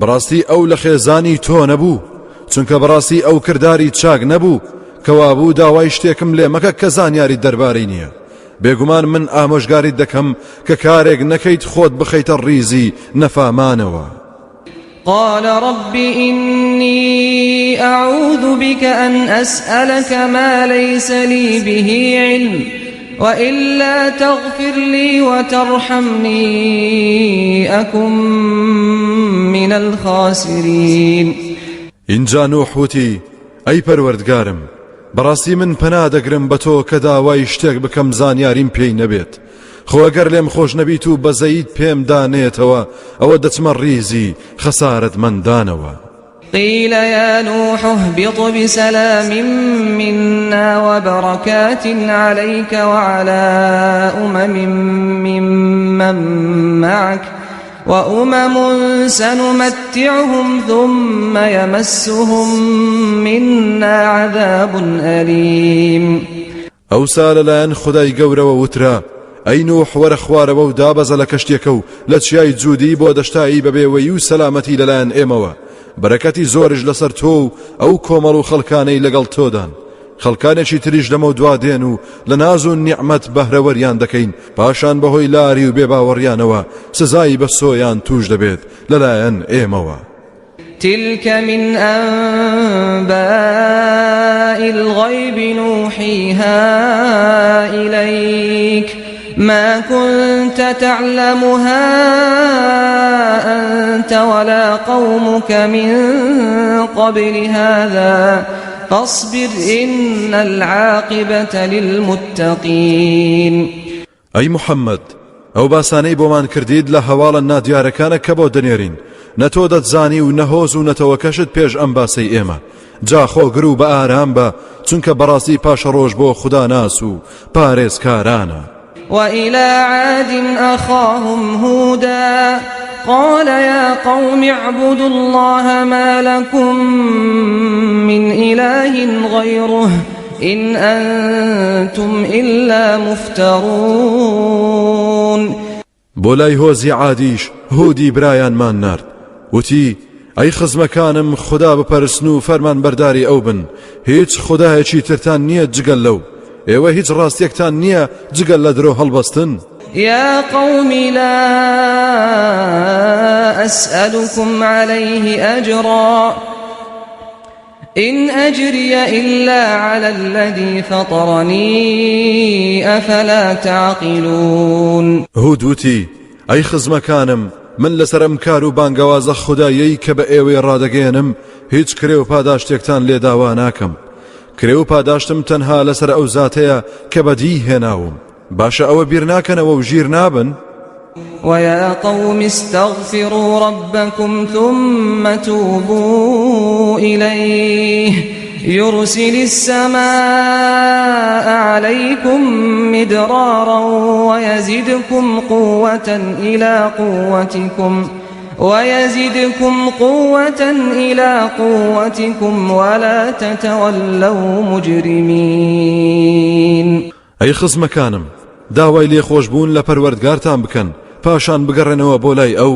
بەڕاستی ئەو لە خێزانی تۆ نەبوو، چونکە بەڕاستی ئەو کرداری چاک نەبوو، کەوابوو داوای شتێکم لێ مەکە کە زانیاریت دەربارەی نییە، بێگومان من ئامۆژگاریت دەکەم کە کارێک نەکەیت خۆت بخەیتە ڕیزی نەفامانەوە. قال رب إني أعوذ بك أن أسألك ما ليس لي به علم وإلا تغفر لي وترحمني أكن من الخاسرین. ئینجا نوح وتی، ئەی پەروەردگارم، بەڕاستی من پەنا دەگرم بە تۆ کە داوای شتێک بکەم زانیاریم پێی نەبێت، خۆ ئەگەر لێم خۆش نەبیت و بەزەییت پێمدا نەیەتەوە ئەوە دەچمە ڕیزی خەسارەتمەندانەوە. قیل یا نوح اهبط بسلام منا وبرکات علیک وعلی امم ممن معک وأمم سنمتعهم ثم يمسهم منا عذاب أليم. ئەوسا لەلایەن خودای گەورەوە وترا، ئەی نوح وەرە خوارەوە و دابەزە لە کەشتیەکە و لە چیای جودی بۆ دەشتایی بە بێوەیی و سەلامەتی لەلایەن ئێمەوە، بەرەکەتی زۆریش لەسەر تۆ و ئەو کۆمەڵ و خەڵکانەی لەگەڵ تۆدان، خەڵکانێکی تریش لەمەودوا دێن و لە ناز و نیعمەت بەهرەوەریان دەکەین، پاشان بەهۆی لاری و بێباوەڕیانەوە سزای بەسۆیان تووش دەبێت لەلایەن ئێمەوە. تلک من أنباء الغیب نوحیها إلیک. ما كنت تعلمها أنت ولا قومك من قبل هذا فاصبر إن العاقبة للمتقين. ئەی محەممەد، ئەو باسانەی بۆمان کردیت لە هەواڵە نادیارەکانە کە بۆت دەنێرین، نە تۆ دەتزانی و نە هۆز و نەتەوەکەشت پێش ئەم باسەی ئێمە، جا خۆگر و بەئارام بە، چونکە بەڕاستی پاشەڕۆژ بۆ خوداناس و پارێزکارانە. وإلى عاد أخاهم هودا قال يا قوم اعبدوا الله ما لكم من إله غيره إن أنتم إلا مفترون. بۆ لای هۆزی عادیش هودی برایانمان نارد، وتی، ئەی خزمەکانم خودا بپەرستن و فەرمانبەرداری ئەو بن، هیچ خودایەکی ترتان نییە جگە لەو، ئێوە هیچ ڕاستیەکتان نییە جگە لە درۆ هەڵبەستن. يا قوم لا أسألكم عليه أجرا إن أجري إلا على الذي فطرني أفلا تعقلون. هود وتی، ئەی خزمەکانم من لەسەر ئەم کار و بانگەوازە خوداییەی کە بە ئێوەی ڕادەگەیەنم هیچ کرێ و پاداشتێکتان لێ داوا ناکەم، کرێ و پاداشتم تەنها لەسەر ئەو زاتەیە کە بەدیی هێناوم، باشە ئەوە بیر ناکەنەوە و ژیر نابن؟ ويا قوم استغفروا ربكم ثم توبوا إليه يرسل السماء عليكم مدرارا ويزدكم قوة إلى قوتكم ويزدكم قوة إلى قوتكم ولا تتولوا مجرمين. ئەی خزمەکانم داوای لێخۆشبوون لە پەروەردگارتان بکەن پاشان بگەڕێنەوە بۆ لای ئەو،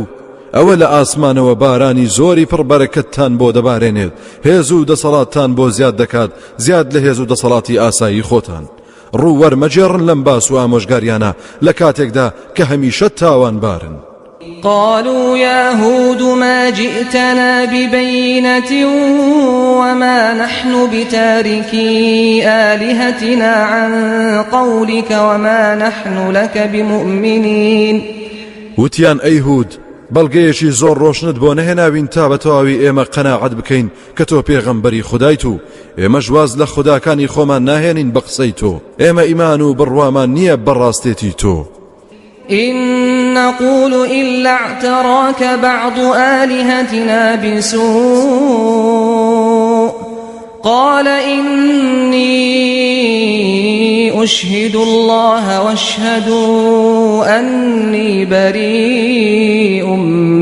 ئەوە لە ئاسمانەوە بارانی زۆری پڕ بەرەکەتتان بۆ دەبارێنێت، هێز و دەسەڵاتتان بۆ زیاد دەکات زیاد لە هێز و دەسەڵاتی ئاسایی خۆتان. ڕوو وەرمەگێڕن لەم باس و ئامۆژگاریانە لە کاتێکدا کە هەمیشە تاوانبارن. قالوا يا هود ما جئتنا ببينة وما نحن بتاركي آلهتنا عن قولك وما نحن لك بمؤمنين. وتیان ئەی هود بەڵگەیەکی زۆر ڕۆشنت بۆ نەهێناوین تا بە تەواوی ئێمە قەناعەت بکەین کە تۆ پێغەمبەری خودایت و ئێمەش واز لە خوداکانی خۆمان ناهێنین بە قسەی تۆ، ئێمە ئیمان و بڕوامان نییە بە ڕاستێتی تۆ. إن نقول إلا اعتراك بعض آلهتنا بسوء قال إني أشهد الله واشهدوا أني بريء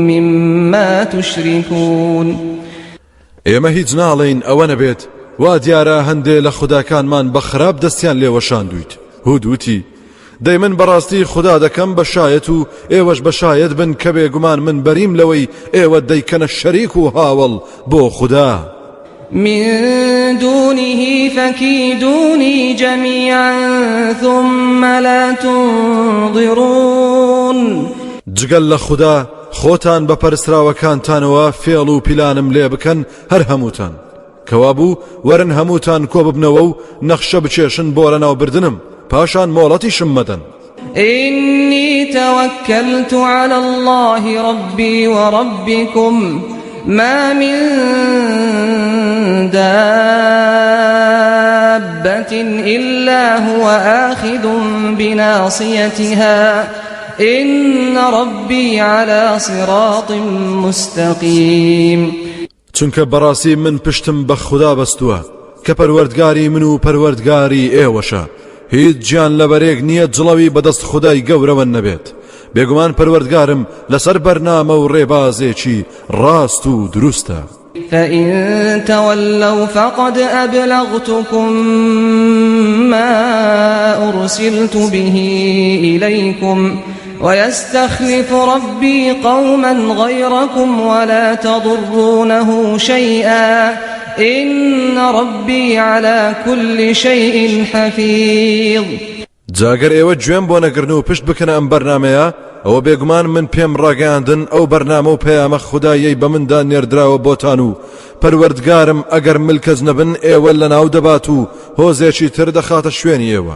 مما تشركون. ئێمە هیچ ناڵێین ئەوە نەبێت وا دیارە هەندێ لە خوداکانمان بە خراپ دەستیان لێ وەشاندوویت. هود وتی، دەی من بەڕاستی خودا دەکەم بە شایەت و ئێوەش بە شایەت بن کە بێگومان من بەریم لەوەی ئێوە دەیکەنە شەریک و هاوەڵ بۆ خودا. من دونه فكيدوني جميعا ثم لا تنظرون. جگەل لە خودا خۆتان بە پەرستراوەکانتانەوە فێڵ و پیلانم لێ بکەن هەر هەمووتان. کەوابوو وەرن هەمووتان کۆ ببنەوە و نەخشە بکێشن بۆ لەناوبردنم، پاشان مۆڵەتیشم مەدەن. إني توكلت على الله ربي وربكم ما من دابة إلا هو آخذ بناصيتها إن ربي على صراط مستقيم. چونکە بەڕاستی من پشتم بە خودا بەستووە کە پەروەردگاری من و پەروەردگاری ئێوەشە، هیچ گیان لەبەرێک نییە جڵەوی بەدەست خودای گەورەوە نەبێت، بێگومان پەروەردگارم لەسەر بەرنامە و ڕێبازێکی ڕاست و دروستە. فإن تولوا فقد أبلغتكم ما أرسلت به إليكم ويستخلف ربي قوما غيركم ولا تضرونه شيئا إن ربي على كل شيء حفيظ. جا گەر ئێوە گوێم بۆ نەگرن و پشت بکەنە ئەم بەرنامەیە، ئەوە بێگومان من پێم ڕاگەیاندن ئەو بەرنامە و پەیامە خودایەی بە مندا نێردراوە بۆتان و پەروەردگارم ئەگەر ملکەچ نەبن ئێوە لەناو دەبات و هۆزێکی تر دەخاتە شوێنی ئێوە.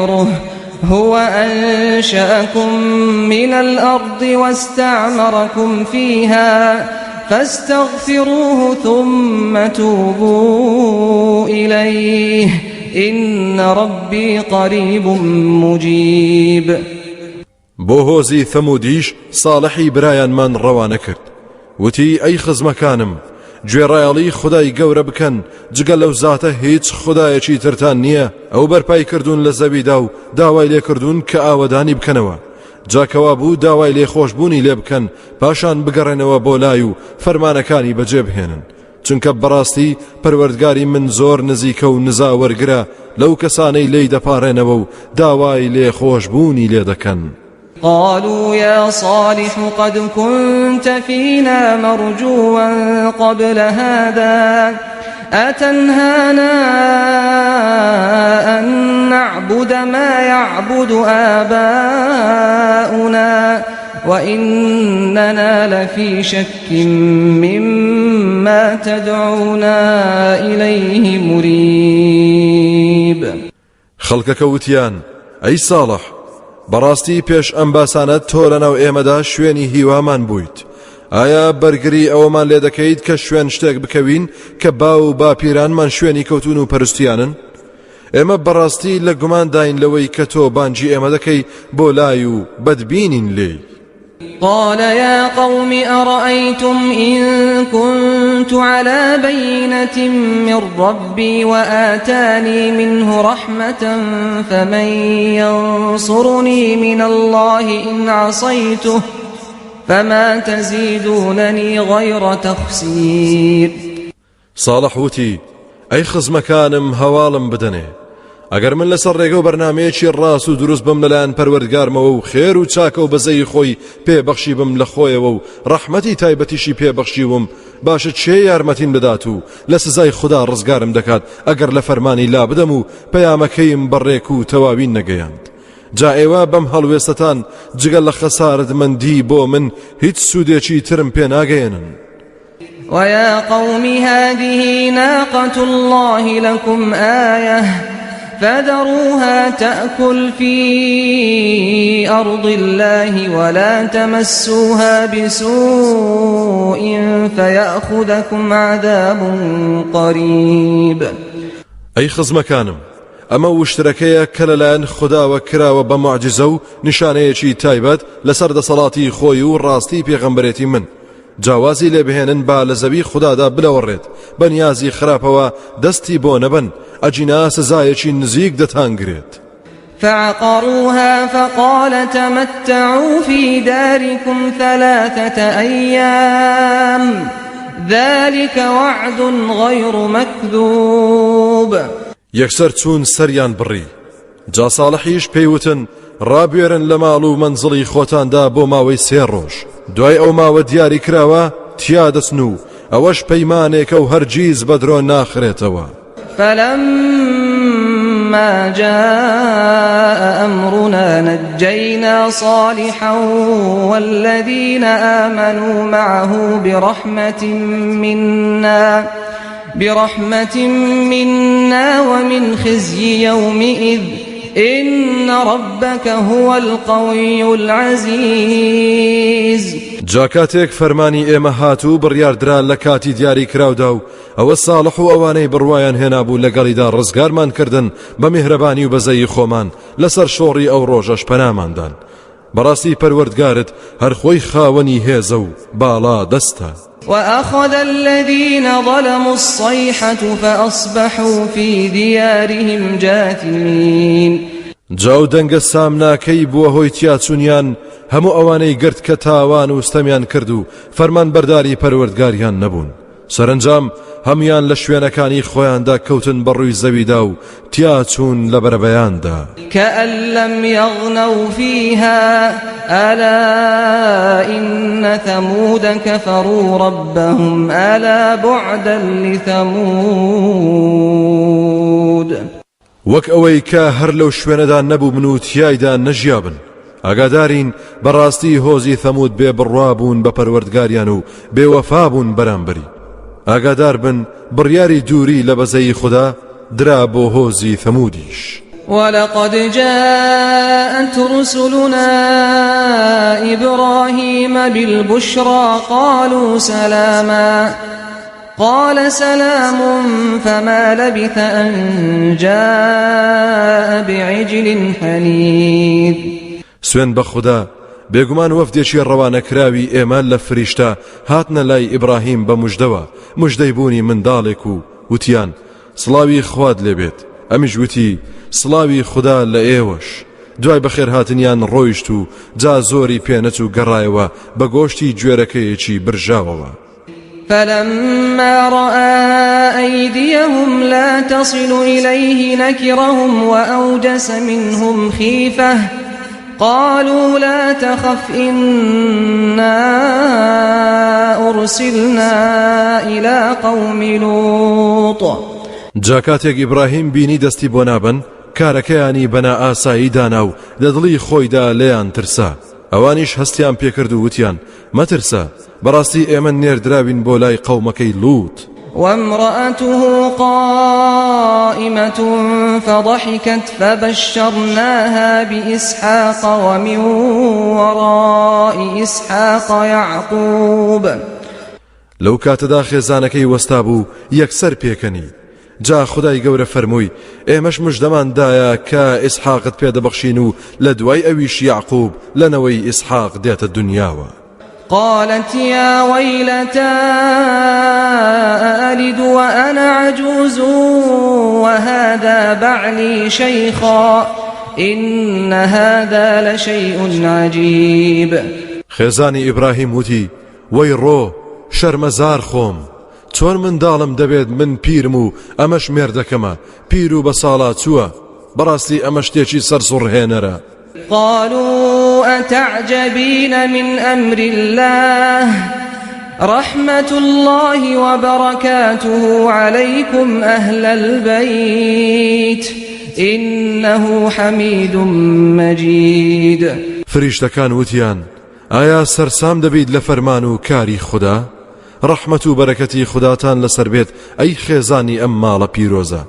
غيره هو أنشأكم من الأرض واستعمركم فيها فاستغفروه ثم توبوا إليه إن ربي قريب مجيب. بۆ هۆزی ثەمودیش ساڵحی برایانمان ڕەوانە کرد وتی ئەی خزمەکانم گوێڕایەڵی خودای گەورە بکەن جگە لەو زاتە هیچ خودایەکی ترتان نییە ئەو بەرپای کردوون لە زەویدا و داوای لێکردوون کە ئاوەدانی بکەنەوە جا کەوابوو داوای لێخۆشبوونی لێ بکەن پاشان بگەڕێنەوە بۆ لای و فەرمانەکانی بەجێ بهێنن چونکە بەڕاستی پەروەردگاری من زۆر نزیکە و نزا وەرگرە لەو کەسانەی لێی دەپارێنەوە و داوای لێخۆشبوونی لێ دەکەن. قالوا يا صالح قد كنت فينا مرجوا قبل هذا أتنهانا أن نعبد ما يعبد آباؤنا وإننا لفي شك مما تدعونا إليه مريب. خەڵکەکە وتیان، ئەی ساڵح، بەڕاستی پێش ئەم باسانە تۆ لەناو ئێمەدا شوێنی هیوامان بوویت، ئایا بەرگری ئەوەمان لێ دەکەیت کە شوێن شتێک بکەوین کە باو و باپیرانمان شوێنی کەوتوون و پەرستیانن؟ ئێمە بەڕاستی لە گومانداین لەوەی کە تۆ بانگی ئێمە دەکەی بۆ لای و بەدبینین لێی. قال يا قوم أرأيتم إن كنت على بينة من ربي وآتاني منه رحمة فمن ينصرني من الله إن عصيته فما تزيدونني غير تخسير. ساڵح وتی، ئەی خزمەکانم هەواڵم بدەنێ، ئەگەر من لەسەر ڕێگە و بەرنامەیەکی ڕاست و دروست بم لەلایەن پەروەردگارمەوە و خێر و چاکە و بەزەیی خۆی پێ بەخشیبم لە خۆیەوە و ڕەحمەتی تایبەتیشی پێ بەخشیوم، باشە کێ یارمەتیم دەدات و لە سزای خودا ڕزگارم دەکات ئەگەر لە فەرمانی لابدەم و پەیامەکەیم بە ڕێک و تەواوی نەگەیاند؟ جا ئێوە بەم هەڵوێستەتان جگە لە خەسارەتمەندی بۆ من هیچ سوودێکی ترم پێ ناگەیەنن. ويا قوم هذه ناقة الله لكم آية فذروها تأكل في أرض الله ولا تمسوها بسوء فيأخذكم عذاب قريب. ئەی خزمەکانم ئەمە وشترەکەیە کە لەلایەن خوداوە کراوە بە موعجیزە و نیشانەیەکی تایبەت لەسەر دەسەڵاتی خۆی و ڕاستی پێغەمبەرێتی من جا وازی لێ بهێنن با لە زەوی خودادا بلەوەڕێت، بە نیازی خراپەوە دەستی بۆ نەبەن، ئەگینا سزایەکی نزیک دەتانگرێت. فعقروها فقال تمتعوا في داركم ثلاثة أيام ذلك وعد غير مكذوب. یەکسەر چوون سەریان بڕی. جا ساڵحیش پێی وتن، ڕابوێرن لە ماڵ و مەنزڵی خۆتاندا بۆ ماوەی سێ ڕۆژ، دوای ئەو ماوە دیاری کراوە تیا دەچن و ئەوەش پەیمانێکە و هەرگیز بە درۆ ناخرێتەوە. فلما جاء أمرنا نجينا صالحا والذين آمنوا معه برحمة منا برحمة منا ومن خزي يومئذ إن ربك هو القوي العزیز. جا کاتێک فەرمانی ئێمە هات و بڕیاردرا لە کاتی دیاری کراودا و ئەوە ساڵح و ئەوانەی بڕوایان هێنابوو لەگەڵیدا ڕزگارمان کردن بە میهرەبانی و بەزەیی خۆمان لەسەر شۆڕی ئەو ڕۆژەش پەناماندان بەڕاستی پەروەردگارت هەر خۆی خاوەنی هێزە و باڵا دەستە. وأخذ الذين ظلموا الصيحة فأصبحوا في ديارهم جاثمين. جا و دەنگە سامناکەی بووە هۆی تیاچوونیان هەموو ئەوانەی گرت کە تاوان و ستەمیان کرد و فەرمانبەرداری پەروەردگاریان نەبوون. سەرەنجام هەموویان لە شوێنەکانی خۆیاندا کەوتن بە ڕووی زەویدا و تیا چوون لە بەرەبەیاندا. کأن لم یغنوا فیها الا ان ثمود کفروا ربهم الا بعدا لثمود. وەک ئەوەی کە هەر لەو شوێنەدا نەبووبن و تیایدا نەژیابن. ئاگادارین، بەڕاستی هۆزی ثەموود بێ بڕوا بوون بە پەروەردگاریان و بێ وەفا بوون بەرامبەری. ئاگادار بن بڕیاری دووری لە بەزەیی خودا درا بۆ هۆزی ثەموودیش. ولقد جاءت رسلنا إبراهيم بالبشرى قالوا سلاما قال سلام فما لبث أن جاء بعجل حنیذ. سوێند بە خودا بێگومان وەفدێکی ڕەوانەکراوی ئێمە لە فریشتە هاتنە لای ئیبراهیم بە مژدەوە مژدەی بوونی منداڵێک و وتیان سڵاوی خوات لێ بێت ئەمیش وتی سڵاوی خودا لە ئێوەش دوای بەخێرهاتنیان ڕۆیشت و جا زۆری پێنەچوو گەڕایەوە بە گۆشتی گوێرەکەیەکی برژاوەوە. فلما رأى أيديهم لا تصل إليه نكرهم وأوجس منهم خيفة قالوا لا تخف إنا أرسلنا إلى قوم لوط. جا کاتێک ئیبراهیم بینی دەستی بۆ نابەن کارەکەیانی بە نائاسایی دانا و لە دڵی خۆیدا لێیان ترسا ئەوانیش هەستیان پێکرد و وتیان مەترسە بەڕاستی ئێمە نێردراوین بۆ لای قەومەکەی لوط. وامرأته قائمة فضحكت فبشرناها بإسحاق ومن وراء إسحاق يعقوب. لەو کاتەدا خێزانەکەی وەستابوو یەکسەر پێکەنی جا خودای گەورە فەرمووی ئێمەش مژدەمان دایە کە ئیسحاقت پێدەبەخشین و لە دوای ئەویش یەعقوب لە نەوەی ئیسحاق دێتە دنیاوە. قالت يا ويلتى أألد وأنا عجوز وهذا بعلي شيخا إن هذا لشيء عجيب. خێزانی ئیبراهیم وتی وەی ڕۆ شەرمەزار خۆم چۆن منداڵم دەبێت من پیرم و ئەمەش مێردەکەمە پیر و بەساڵاچووە بەڕاستی ئەمە شتێکی سەرسوڕهێنەرە. قالوا أتعجبين من أمر الله رحمة الله وبركاته عليكم أهل البيت إنه حميد مجيد. فریشتەکان وتیان ئایا سەرسام دەبیت لە فەرمان و کاری خودا؟ ڕەحمەت و بەرەکەتی خوداتان لەسەر بێت ئەی خێزانی ئەم ماڵە پیرۆزە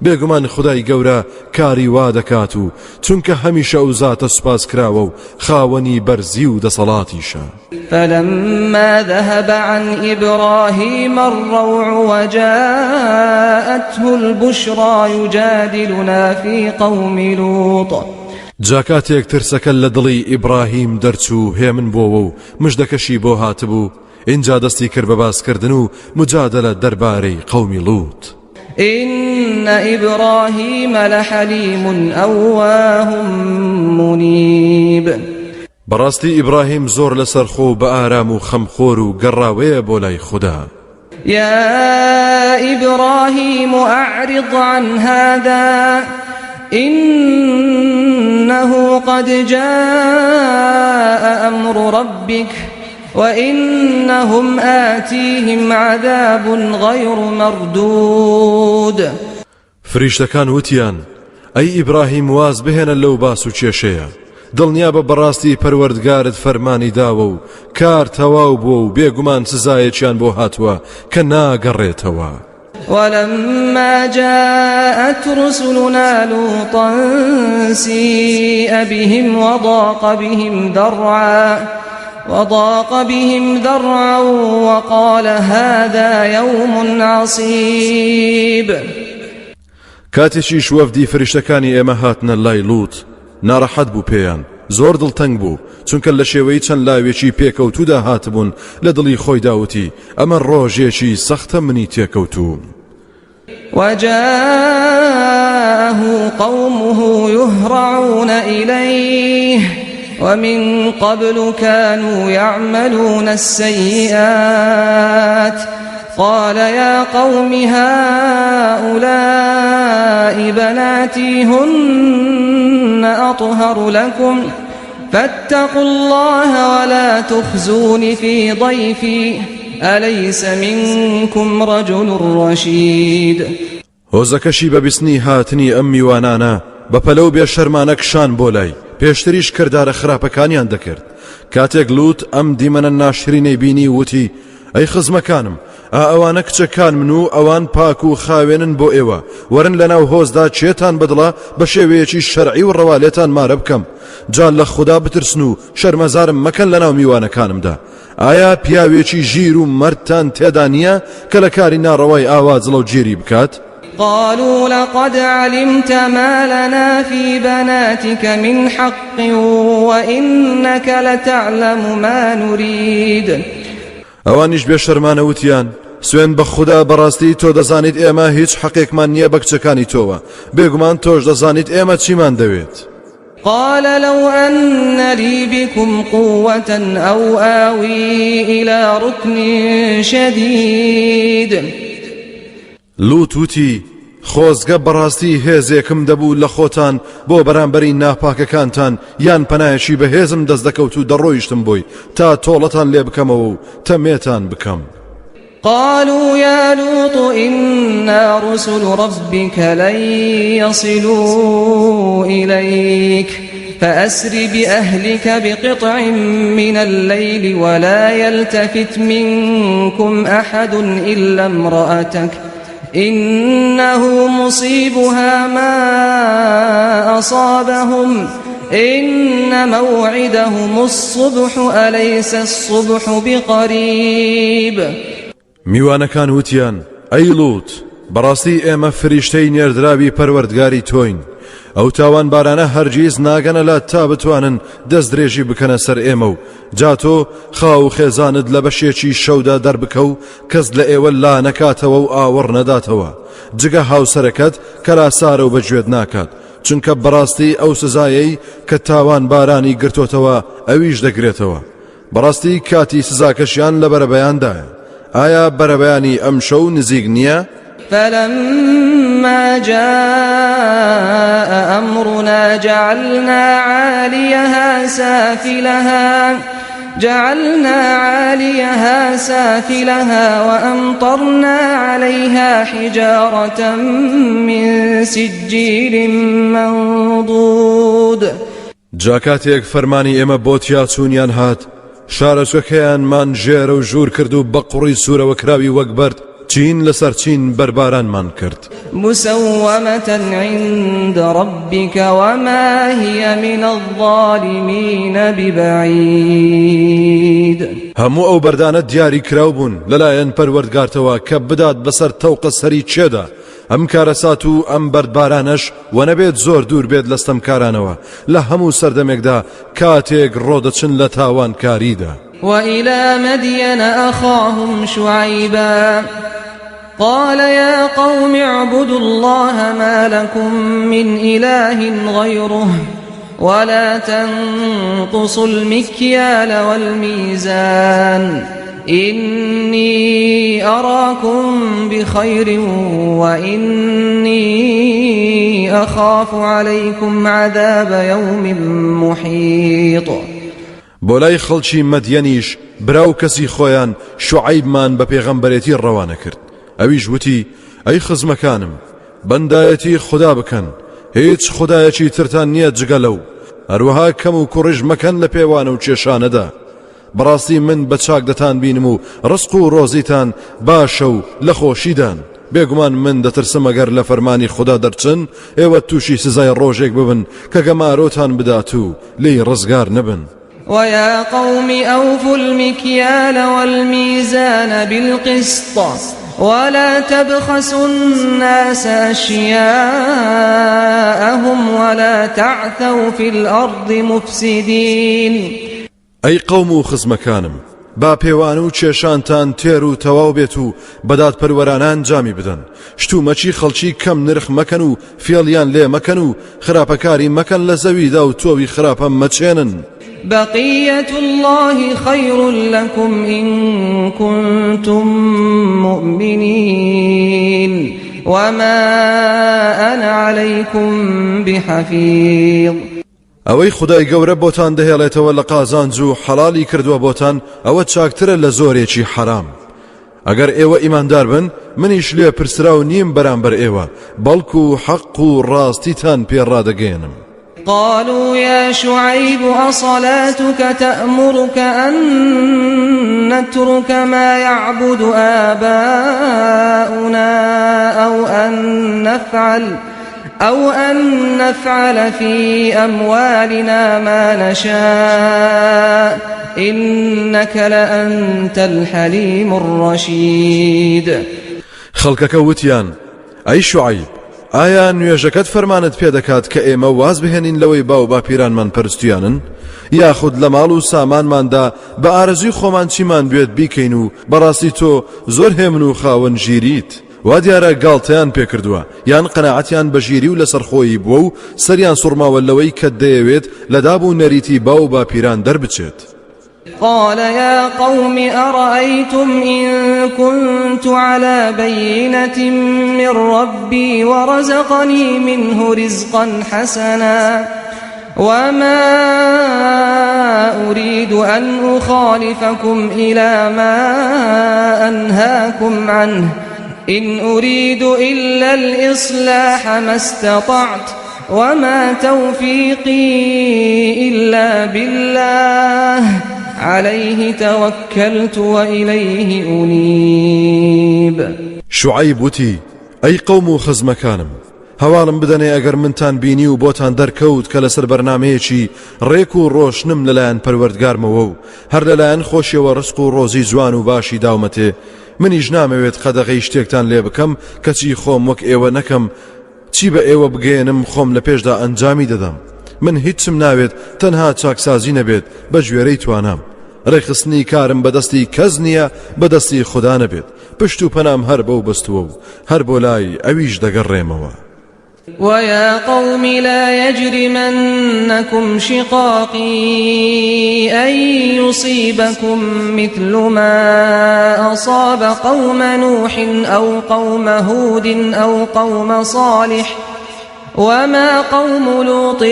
بێگومان خودای گەورە کاری وا دەکات و چونکە هەمیشە ئەو زاتە سوپاس کراوە و خاوەنی بەرزی و دەسەڵاتیشە. فلما ذهب عن إبراهيم الروع وجاءته البشرى يجادلنا في قوم لوط. جا کاتێک ترسەکە لە دڵی ئیبراهیم دەرچوو هێمن بۆوە و مژدەکەشی بۆ هاتبوو ئینجا دەستی کرد بە باسکردن و مجادەلە دەربارەی قەومی لوط. إن إبراهيم لحليم أواه منيب. بەڕاستی ئیبراهیم زۆر لەسەرخۆ و بەئارام و خەمخۆر و گەڕاوەیە بۆ لای خودا. يا إبراهيم أعرض عن هذا إنه قد جاء أمر ربك وإنهم آتيهم عذاب غير مردود. فریشتەکان وتیان، ئەی ئیبراهیم واز بهێنە لەو باس و کێشەیە، دڵنیابە بەڕاستی پەروەردگارت فەرمانی داوە و کار تەواو بووە و بێگومان سزایەکیان بۆ هاتووە کە ناگەڕێتەوە. ولما جاءت رسلنا لوطا سيء بهم وضاق بهم ذرعا وضاق بهم ذرعا وقال هذا يوم عصيب. کاتێکیش وەفدی فریشتەکانی ئێمە هاتنە لای لوط ناڕەحەت بوو پێیان زۆر دڵتەنگ بوو چونکە لە شێوەی چەند لاوێکی پێکەوتوودا هاتبوون لە دڵی خۆیدا وتی ئەمە ڕۆژێکی سەختە منی تێکەوتوو. وجاءه قومه يهرعون إليه ومن قبل كانوا يعملون السيئات قال يا قوم هؤلاء بناتي هن أطهر لكم فاتقوا الله ولا تخزون في ضيفي أليس منكم رجل رشيد. هۆزەکەشی بە بیستنی هاتنی ئەم میوانانە بە پەلە و بێ شەرمانە کشان بۆ لای، پێشتریش کردارە خراپەکانیان دەکرد. کاتێک لوط ئەم دیمەنە ناشرینەی بینی وتی، ئەی خزمەکانم، ئا ئەوانە کچەکانمن و ئەوان پاک و خاوێنن بۆ ئێوە، وەرن لەناو هۆزدا کێتان بەدڵە بە شێوەیەکی شەرعی و ڕەوا لێتان مارە بکەم، جا لە خودا بترسن و شەرمەزارم مەکەن لەناو میوانەکانمدا. ئایا پیاوێکی ژیر و مەردتان تێدا نییە کە لە کاری ناڕەوای ئاوا جڵەوگیری بکات؟ قالوا لقد علمت ما لنا في بناتك من حق وإنك لتعلم ما نريد. ئەوانیش بێ شەرمانە وتیان، سوێن بە خودا بەڕاستی تۆ دەزانیت ئێمە هیچ حەقێکمان نییە بە کچەکانی تۆوە، بێگومان تۆش دەزانیت ئێمە چیمان دەوێت. قال لو أن لي بكم قوة أو آوي إلى ركن شديد. لوط وتی، خۆزگە بەڕاستی هێزێکم دەبوو لە خۆتان بۆ بەرامبەری ناپاکەکانتان، یان پەنایەکی بەهێزم دەست دەکەوت و دەڕۆیشتم بۆی تا تۆڵەتان لێ بکەمەوە و تەمێتان بکەم. قالوا يا لوط إنا رسل ربك لن يصلوا إليك فأسر بأهلك بقطع من الليل ولا يلتفت منكم أحد إلا امرأتك إنه مصيبها ما أصابهم إن موعدهم الصبح أليس الصبح بقريب. میوانەکان وتیان، ئەی لوط، بەڕاستی ئێمە فریشتەی نێردراوی پەروەردگاری تۆین، ئەو تاوانبارانە هەرگیز ناگەنە لات تا بتوانن دەستدرێژی بکەنە سەر ئێمە و جا تۆ خاو و خێزانت لە بەشێکی شەودا دەربکە و کەس لە ئێوە لا نەکاتەوە و ئاوڕ نەداتەوە جگە هاوسەرەکەت کە لاسارە و بەگوێت ناکات، چونکە بەڕاستی ئەو سزایەی کە تاوانبارانی گرتۆتەوە ئەویش دەگرێتەوە. بەڕاستی کاتی سزاکەشیان لە بەرەبەیاندایە. ئایا بەرەبەیانی ئەم شەو نزیک نییە؟ فلما جاء أمرنا جعلنا عاليها سافلها جعلنا عاليها سافلها وأمطرنا عليها حجارة من سجيل منضود. جا کاتێک فەرمانی ئێمە بۆ تیاچوونیان هات، شارۆچکەکەیانمان ژێرە و ژوور کرد و بە قوڕی سوورەوە کراوی وەک بەرد چین لەسەر چین بەربارانمان کرد. مسومة عند ربك وما هي من الظالمين ببعيد. هەموو ئەو بەردانە دیاری کراو بوون لەلایەن پەروەردگارتەوە کە بدات بەسەر تەوقە سەری چێدا. ئەم کارەسات و ئەم بەردبارانەش وەنەبێت زۆر دوور بێت لە ستەمکارانەوە لە هەموو سەردەمێکدا کاتێک ڕۆدەچن لە تاوانکاریدا. وإلى مدين أخاهم شعيبا. قال يا قوم اعبدوا الله ما لكم من إله غيره ولا تنقصوا المكيال والميزان إني أراكم بخير وإني أخاف عليكم عذاب يوم محيط. بۆ لای خەڵکی مەدیەنیش برا و کەسی خۆیان شوعەیبمان بە پێغەمبەرێتی ڕەوانە کرد، ئەویش وتی، ئەی خزمەکانم، بەندایەتی خودا بکەن، هیچ خودایەکی ترتان نییە جگە لەو، هەروەها کەم و کوڕیش مەکەن لە پێوانە و کێشانەدا، بەڕاستی من بە چاک دەتانبینم و ڕزق و ڕۆزیتان باشە و لە خۆشیدان، بێگومان من دەترسم ئەگەر لە فەرمانی خودا دەرچن ئێوە تووشی سزای ڕۆژێک ببن کە گەمارۆتان بدات و لێی ڕزگار نەبن. ويا قوم أوفوا المكيال والميزان بالقسط ولا تبخسوا الناس أشياءهم ولا تعثوا في الأرض مفسدين. ئەی قەوم و خزمەکانم، با پێوان و کێشانتان تێر و تەواو بێت و بە دادپەروەرانە ئەنجامی بدەن، شتومەکی خەڵکی کەم نرخ مەکەن و فێڵیان لێ مەکەن و خراپەکاری مەکەن لە زەویدا و تۆوی خراپە مەچێنن. بقیة اللە خیر لکم ان کنتم مؤمنین وما انا علیکم بحفیظ. ئەوەی خودای گەورە بۆتان دەهێڵێتەوە لە قازانج و حەڵالی کردووە بۆتان ئەوە چاکترە لە زۆرێکی حەرام ئەگەر ئێوە ئیماندار بن منیش لێ پرسراو نیم بەرامبەر ئێوە بەڵکو حەق و ڕاستیتان پێ ڕادەگەیەنم. قالوا يا شعيب أصلاتك تأمرك أن نترك ما يعبد آباؤنا أو أن نفعل أو أن نفعل في أموالنا ما نشاء إنك لأنت الحليم الرشيد. خەڵکەکە وتیان، ئەی شوعەیب، ئایا نوێژەکەت فەرمانت پێ دەکات کە ئێمە واز بهێنین لەوەی باو باپیرانمان پەرستویانن، یاخود لە ماڵ و سامانماندا بە ئارەزووی خۆمان چیمان بوێت بیکەین و بەڕاستی تۆ زۆر هێمن و خاوەن ژیریت؟ وا دیارە گاڵتەیان پێکردووە یان قەناعەتیان بە ژیری و لەسەرخۆیی بووە و سەریان سوڕماوە لەوەی کە دەیەوێت لە داب و نەریتی باو و باپیران دەربچێت. قال يا قوم أرأيتم إن كنت على بينة من ربي ورزقني منه رزقا حسنا وما أريد أن أخالفكم إلى ما أنهاكم عنه إن أريد إلا الإصلاح ما استطعت وما توفيقي إلا بالله عليه توكلت وإليه أنيب. شوعەیب وتی، ئەی قەوم و خزمەکانم، هەواڵم بدەنێ ئەگەر منتان بینی و بۆتان دەرکەوت کە لەسەر بەرنامەیەکی ڕێک و ڕۆشنم لەلایەن پەروەردگارمەوە و هەر لەلایەن خۆشیەوە ڕزق و ڕۆزی جوان و باشی داومەتێ منیش نامەوێت قەدەغەی شتێکتان لێ بکەم کەچی خۆم وەک ئێوە نەکەم چی بە ئێوە بگەیەنم خۆم لە پێشدا ئەنجامی دەدەم من هیچم ناوێت تەنها چاکسازی نەبێت بە گوێرەی توانام ڕێکخستنی کارم بەدەستی کەس نییە بەدەستی خودا نەبێت پشت و پەنام هەر بەو بەستووە و هەر بۆ لای ئەویش دەگەڕێمەوە. ويا قوم لا يجرمنكم شقاقي أن يصيبكم مثل ما أصاب قوم نوح أو قوم هود أو قوم صالح وما قوم لوط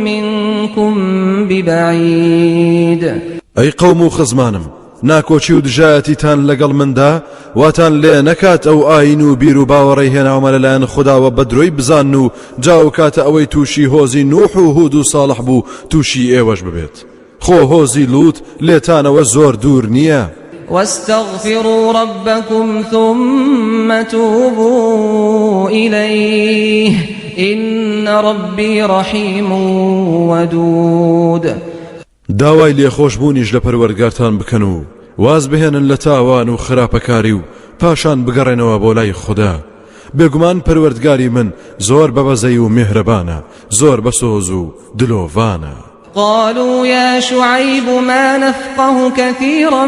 منكم ببعيد. ئەی قەوم و خزمانم ناکۆکی و دژایەتیتان لەگەڵ مندا واتان لێ نەکات ئەو ئاین و بیر و باوەڕەی هێناومە لەلایەن خوداوە بە درۆی بزانن و جا ئەو کاتە ئەوەی تووشی هۆزی نوح و هود و ساڵح بوو تووشی ئێوەش ببێت خۆ هۆزی لوط لێتانەوە زۆر دوور نییە. واستغفروا ربكم ثم توبوا إليه إن ربي رحيم ودود. داوای لێخۆشبوونیش لە پەروەردگارتان بکەن و واز بهێنن لە تاوان و خراپەکاری و پاشان بگەڕێنەوە بۆ لای خودا بێگومان پەروەردگاری من زۆر بەبەزەی و میهرەبانە زۆر بەسۆز و دلۆڤانە. قالوا يا شعيب ما نفقه كثيرا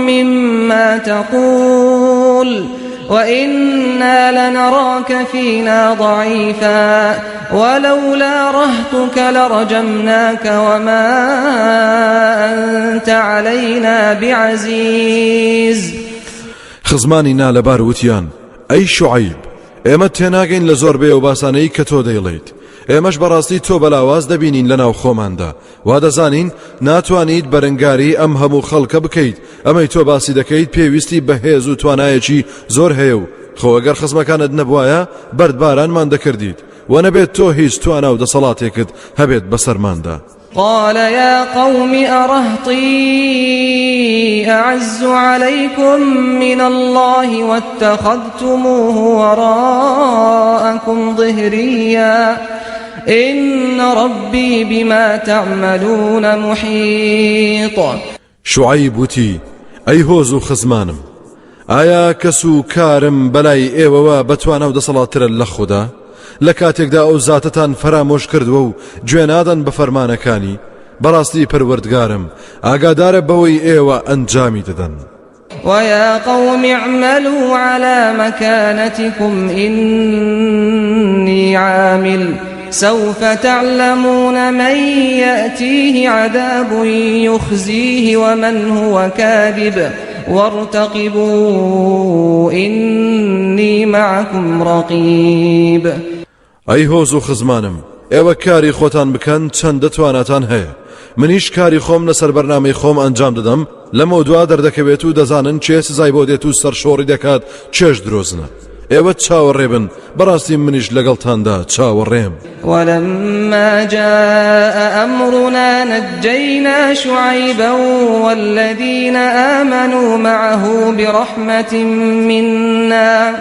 مما تقول. وإنا لنراک فینا ضعیفا ولولا رهطک لرجمناک وما أنت علینا بعزیز. خزمانی نالەبار وتیان، ئەی شوعەیب، ئێمە تێناگەین لە زۆربەی ئەو باسانەی کە تۆ دەیڵێیت، ئێمەش بەڕاستی تۆ بە لاواز دەبینین لەناو خۆماندا، وا دەزانین ناتوانیت بەرەنگاری ئەم هەموو خەڵکە بکەیت، ئەمەی تۆ باسی دەکەیت پێویستی بە هێز و توانایەکی زۆر هەیە و خۆ ئەگەر خزمەکانت نەبوایە بەردبارانمان دەکردیت و نەبێت تۆ هیچ توانا و دەسەڵاتێکت هەبێت بەسەرماندا. قال يا قوم أرهطي أعز عليكم من الله واتخذتموه وراءكم ظهريا إن ربي بما تعملون محیط. شوعەیب وتی، ئەی هۆز و خزمانم، ئایا کەس و کارم بەلای ئێوەوە بەتوانا و دەسەڵاتترە لە خودا؟ لە کاتێکدا ئەو زاتەتان فەرامۆش کردووە و گوێ نادەن بە فەرمانەکانی، بەڕاستی پەروەردگارم ئاگادارە بەوەی ئێوە ئەنجامی دەدەن. ويا قوم اعملوا على مكانتكم إني عامل سوف تعلمون من يأتيه عذاب يخزيه ومن هو كاذب وارتقبوا إني معكم رقيب. ئەی هۆز و خزمانم ئێوە کاری خۆتان بکەن چەندە تواناتان هەیە منیش کاری خۆم لەسەر بەرنامەی خۆم ئەنجام دەدەم لەمەودوا دەردەکەوێت و دەزانن کێ سزای بۆ دێت و سەرشۆڕی دەکات کێش درۆزنە ئێوە چاوەڕێ بن بەڕاستی منیش لەگەڵتاندا چاوەڕێم. ولما جاء أمرنا نجينا شعيبا والذين آمنوا معه برحمة منا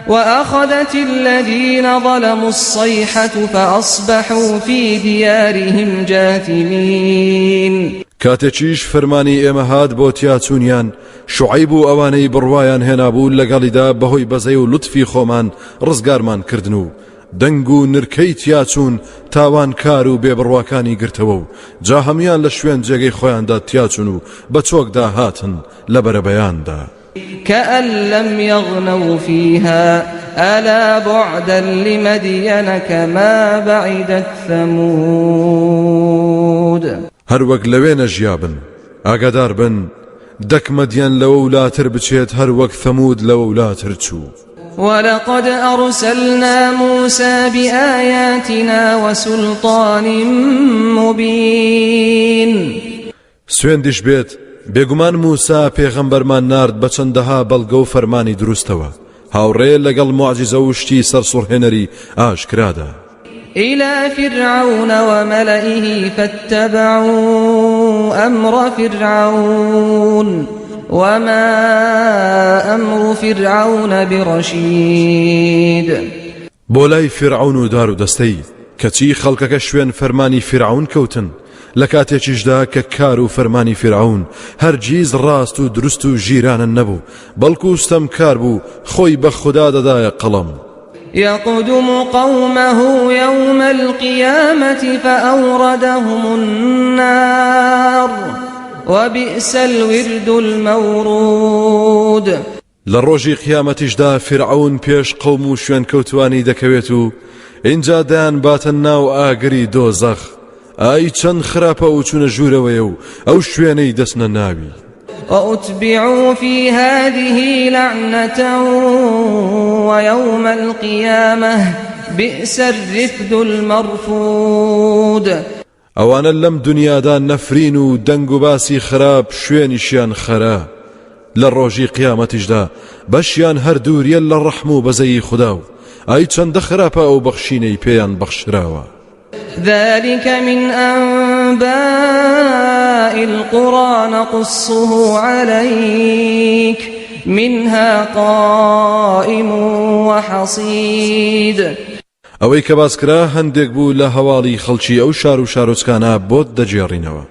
وأخذت الذين ظلموا الصيحة فأصبحوا في ديارهم جاثمين. کاتێکیش فەرمانی ئێمە هات بۆ تیاچوونیان، شوعەیب و ئەوانەی بڕوایان هێنابوو لەگەڵیدا بەهۆی بەزەی و لوتفی خۆمان ڕزگارمان کردن و دەنگ و نرکەی تیاچوون تاوانکار و بێبڕواکانی گرتەوە و جا هەموویان لە شوێن جێگەی خۆیاندا تیاچوون و بە چۆکدا هاتن لە بەرەبەیاندا. کأن لم یغنوا فیها الا بعدا لمدین کما بعدت ثمود. هەر وەک لەوێ نەژیابن، ئاگادار بن دەک مەدیەن لەوەولاتر بچێت هەر وەک ثەموود لەوەولاتر چوو. ولقد أرسلنا موسى بآیاتنا وسلطان مبین. سوێندیش بێت بێگومان موسا پێغەمبەرمان نارد بە چەندەها بەڵگە و فەرمانی دروستەوە هاوڕێ لەگەڵ موعجیزە و شتی سەرسوڕهێنەری ئاشکرادا. إلى فرعون وملئه فاتبعوا أمر فرعون وما أمر فرعون برشید. بۆ لای فیرعەون و دار و دەستەی، کەچی خەڵکەکە شوێن فەرمانی فیرعەون کەوتن، لە کاتێکیشدا کە کار و فەرمانی فیرعەون هەرگیز ڕاست و دروست و ژیرانە نەبوو، بەڵکو ستەمکار بوو خۆی بە خودا دەدایە قەڵەم. یقدم قومه یوم القیامة فأوردهم النار وبئس الورد المورود. لە ڕۆژی قیامەتیشدا فیرعەون پێش قەوم و شوێنکەوتوانی دەکەوێت و ئینجا دەیانباتە ناو ئاگری دۆزەخ، ئای چەند خراپە ئەو چوونە ژوورەوەیە و ئەو شوێنەی دەچنە ناوی. وأتبعوا في هذه لعنة ويوم القیامة بئس الرفد المرفود. ئەوانە لەم دونیادا نەفرین و دەنگ و باسی خراپ شوێنیشیان خەرا، لە ڕۆژی قیامەتیشدا بەشیان هەر دووریە لە ڕەحم و بەزەیی خودا و ئای چەندە خراپە ئەو بەخشینەی پێیان بەخشراوە. ذلک من انباء القری نقصه علیک منها قائم وحصید. ئەوەی کە باس کرا هەندێک بوو لە هەواڵی خەڵکی ئەو شار و شارۆچکانە بۆت دەگێڕینەوە،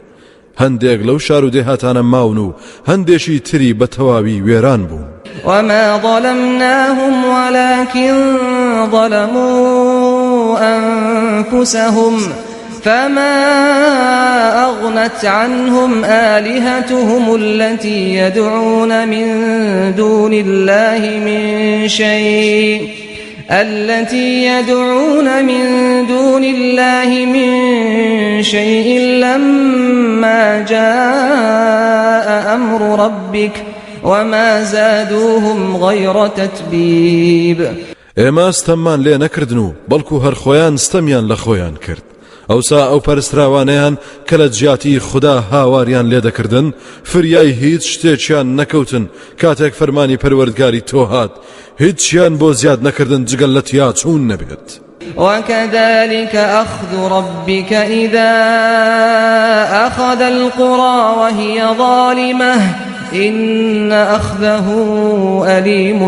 هەندێک لەو شار و دێهاتانە ماون و هەندێکی تری بە تەواوی وێران بوون. وما ظلمناهم ولكن ظلموا أنفسهم فما أغنت عنهم آلهتهم التي يدعون من دون الله من شيء التي يدعون من دون الله من شيء لما جاء أمر ربك وما زادوهم غير تتبيب. ئێمە ستەممان لێ نەکردن و بەڵکو هەر خۆیان ستەمیان لە خۆیان کرد. ئەوسا ئەو پەرستراوانەیان کە لە جیاتی خودا هاواریان لێ دەکردن فریای هیچ شتێکیان نەکەوتن کاتێک فەرمانی پەروەردگاری تۆ هات هیچیان بۆ زیاد نەکردن جگەل لە تیاچوون نەبێت. وكذلك أخذ ربك إذا أخذ القرى وهي ظالمة إن أخذه أليم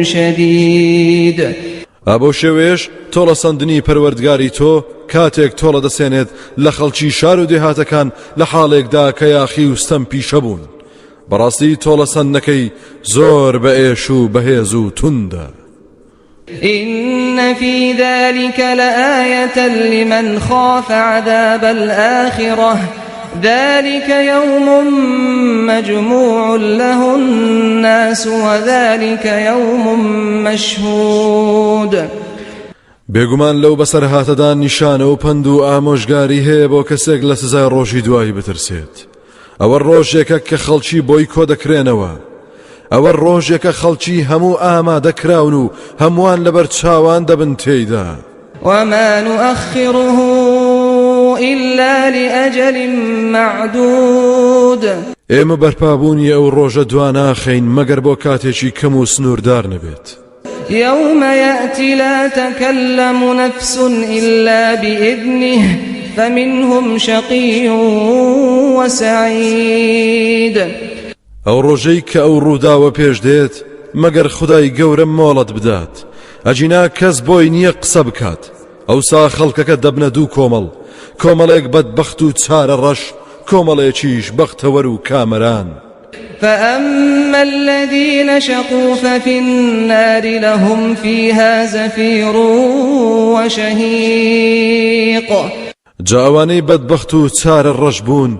شديد. ئا بەو شێوەیەش تۆڵەسەندنی پەروەردگاری تۆ کاتێک تۆڵە دەسێنێت لە خەڵکی شار و دێهاتەکان لە حاڵێکدا کە یاخی و ستەم پیشە بوون بەڕاستی تۆڵەسەندنەکەی زۆر بە ئێش و بەهێز و توندە. إن في ذلك لآية لمن خاف عذاب الآخرة ذلك يوم مجموع له الناس وذلك يوم مشهود. بێگومان لەو بەسەرهاتەدا نیشانە و پەند و ئامۆژگاری هەیە بۆ کەسێک لە سزای ڕۆژی دوایی بترسێت. ئەوە ڕۆژێکە کە خەڵکی بۆی کۆ دەکرێنەوە. ئەوە ڕۆژێکە خەڵکی هەموو ئامادە کراون و هەمووان لەبەر چاوان دەبن تێیدا. وما نؤخره إلا لأجل معدود. ئێمە بەرپابوونی ئەو ڕۆژە دواناخەین مەگەر بۆ کاتێکی کەم و سنووردار نەبێت. يوم يأتي لا تكلم نفس إلا بإذنه فمنهم شقي وسعيد. ئەو ڕۆژەی کە ئەو ڕووداوە پێش دێت مەگەر خودای گەورە مۆڵەت بدات، ئەگینا کەس بۆی نییە قسە بکات. ئەوسا خەڵکەکە دەبنە دوو کۆمەڵ، کۆمەڵێک بەدبەخت و چارە ڕەش، کۆمەڵێکیش بەختەوەر و کامەران. فأما الذين شقوا ففي النار لهم فيها زفير وشهيق. جا ئەوانەی بەدبەخت و چارە ڕەش بوون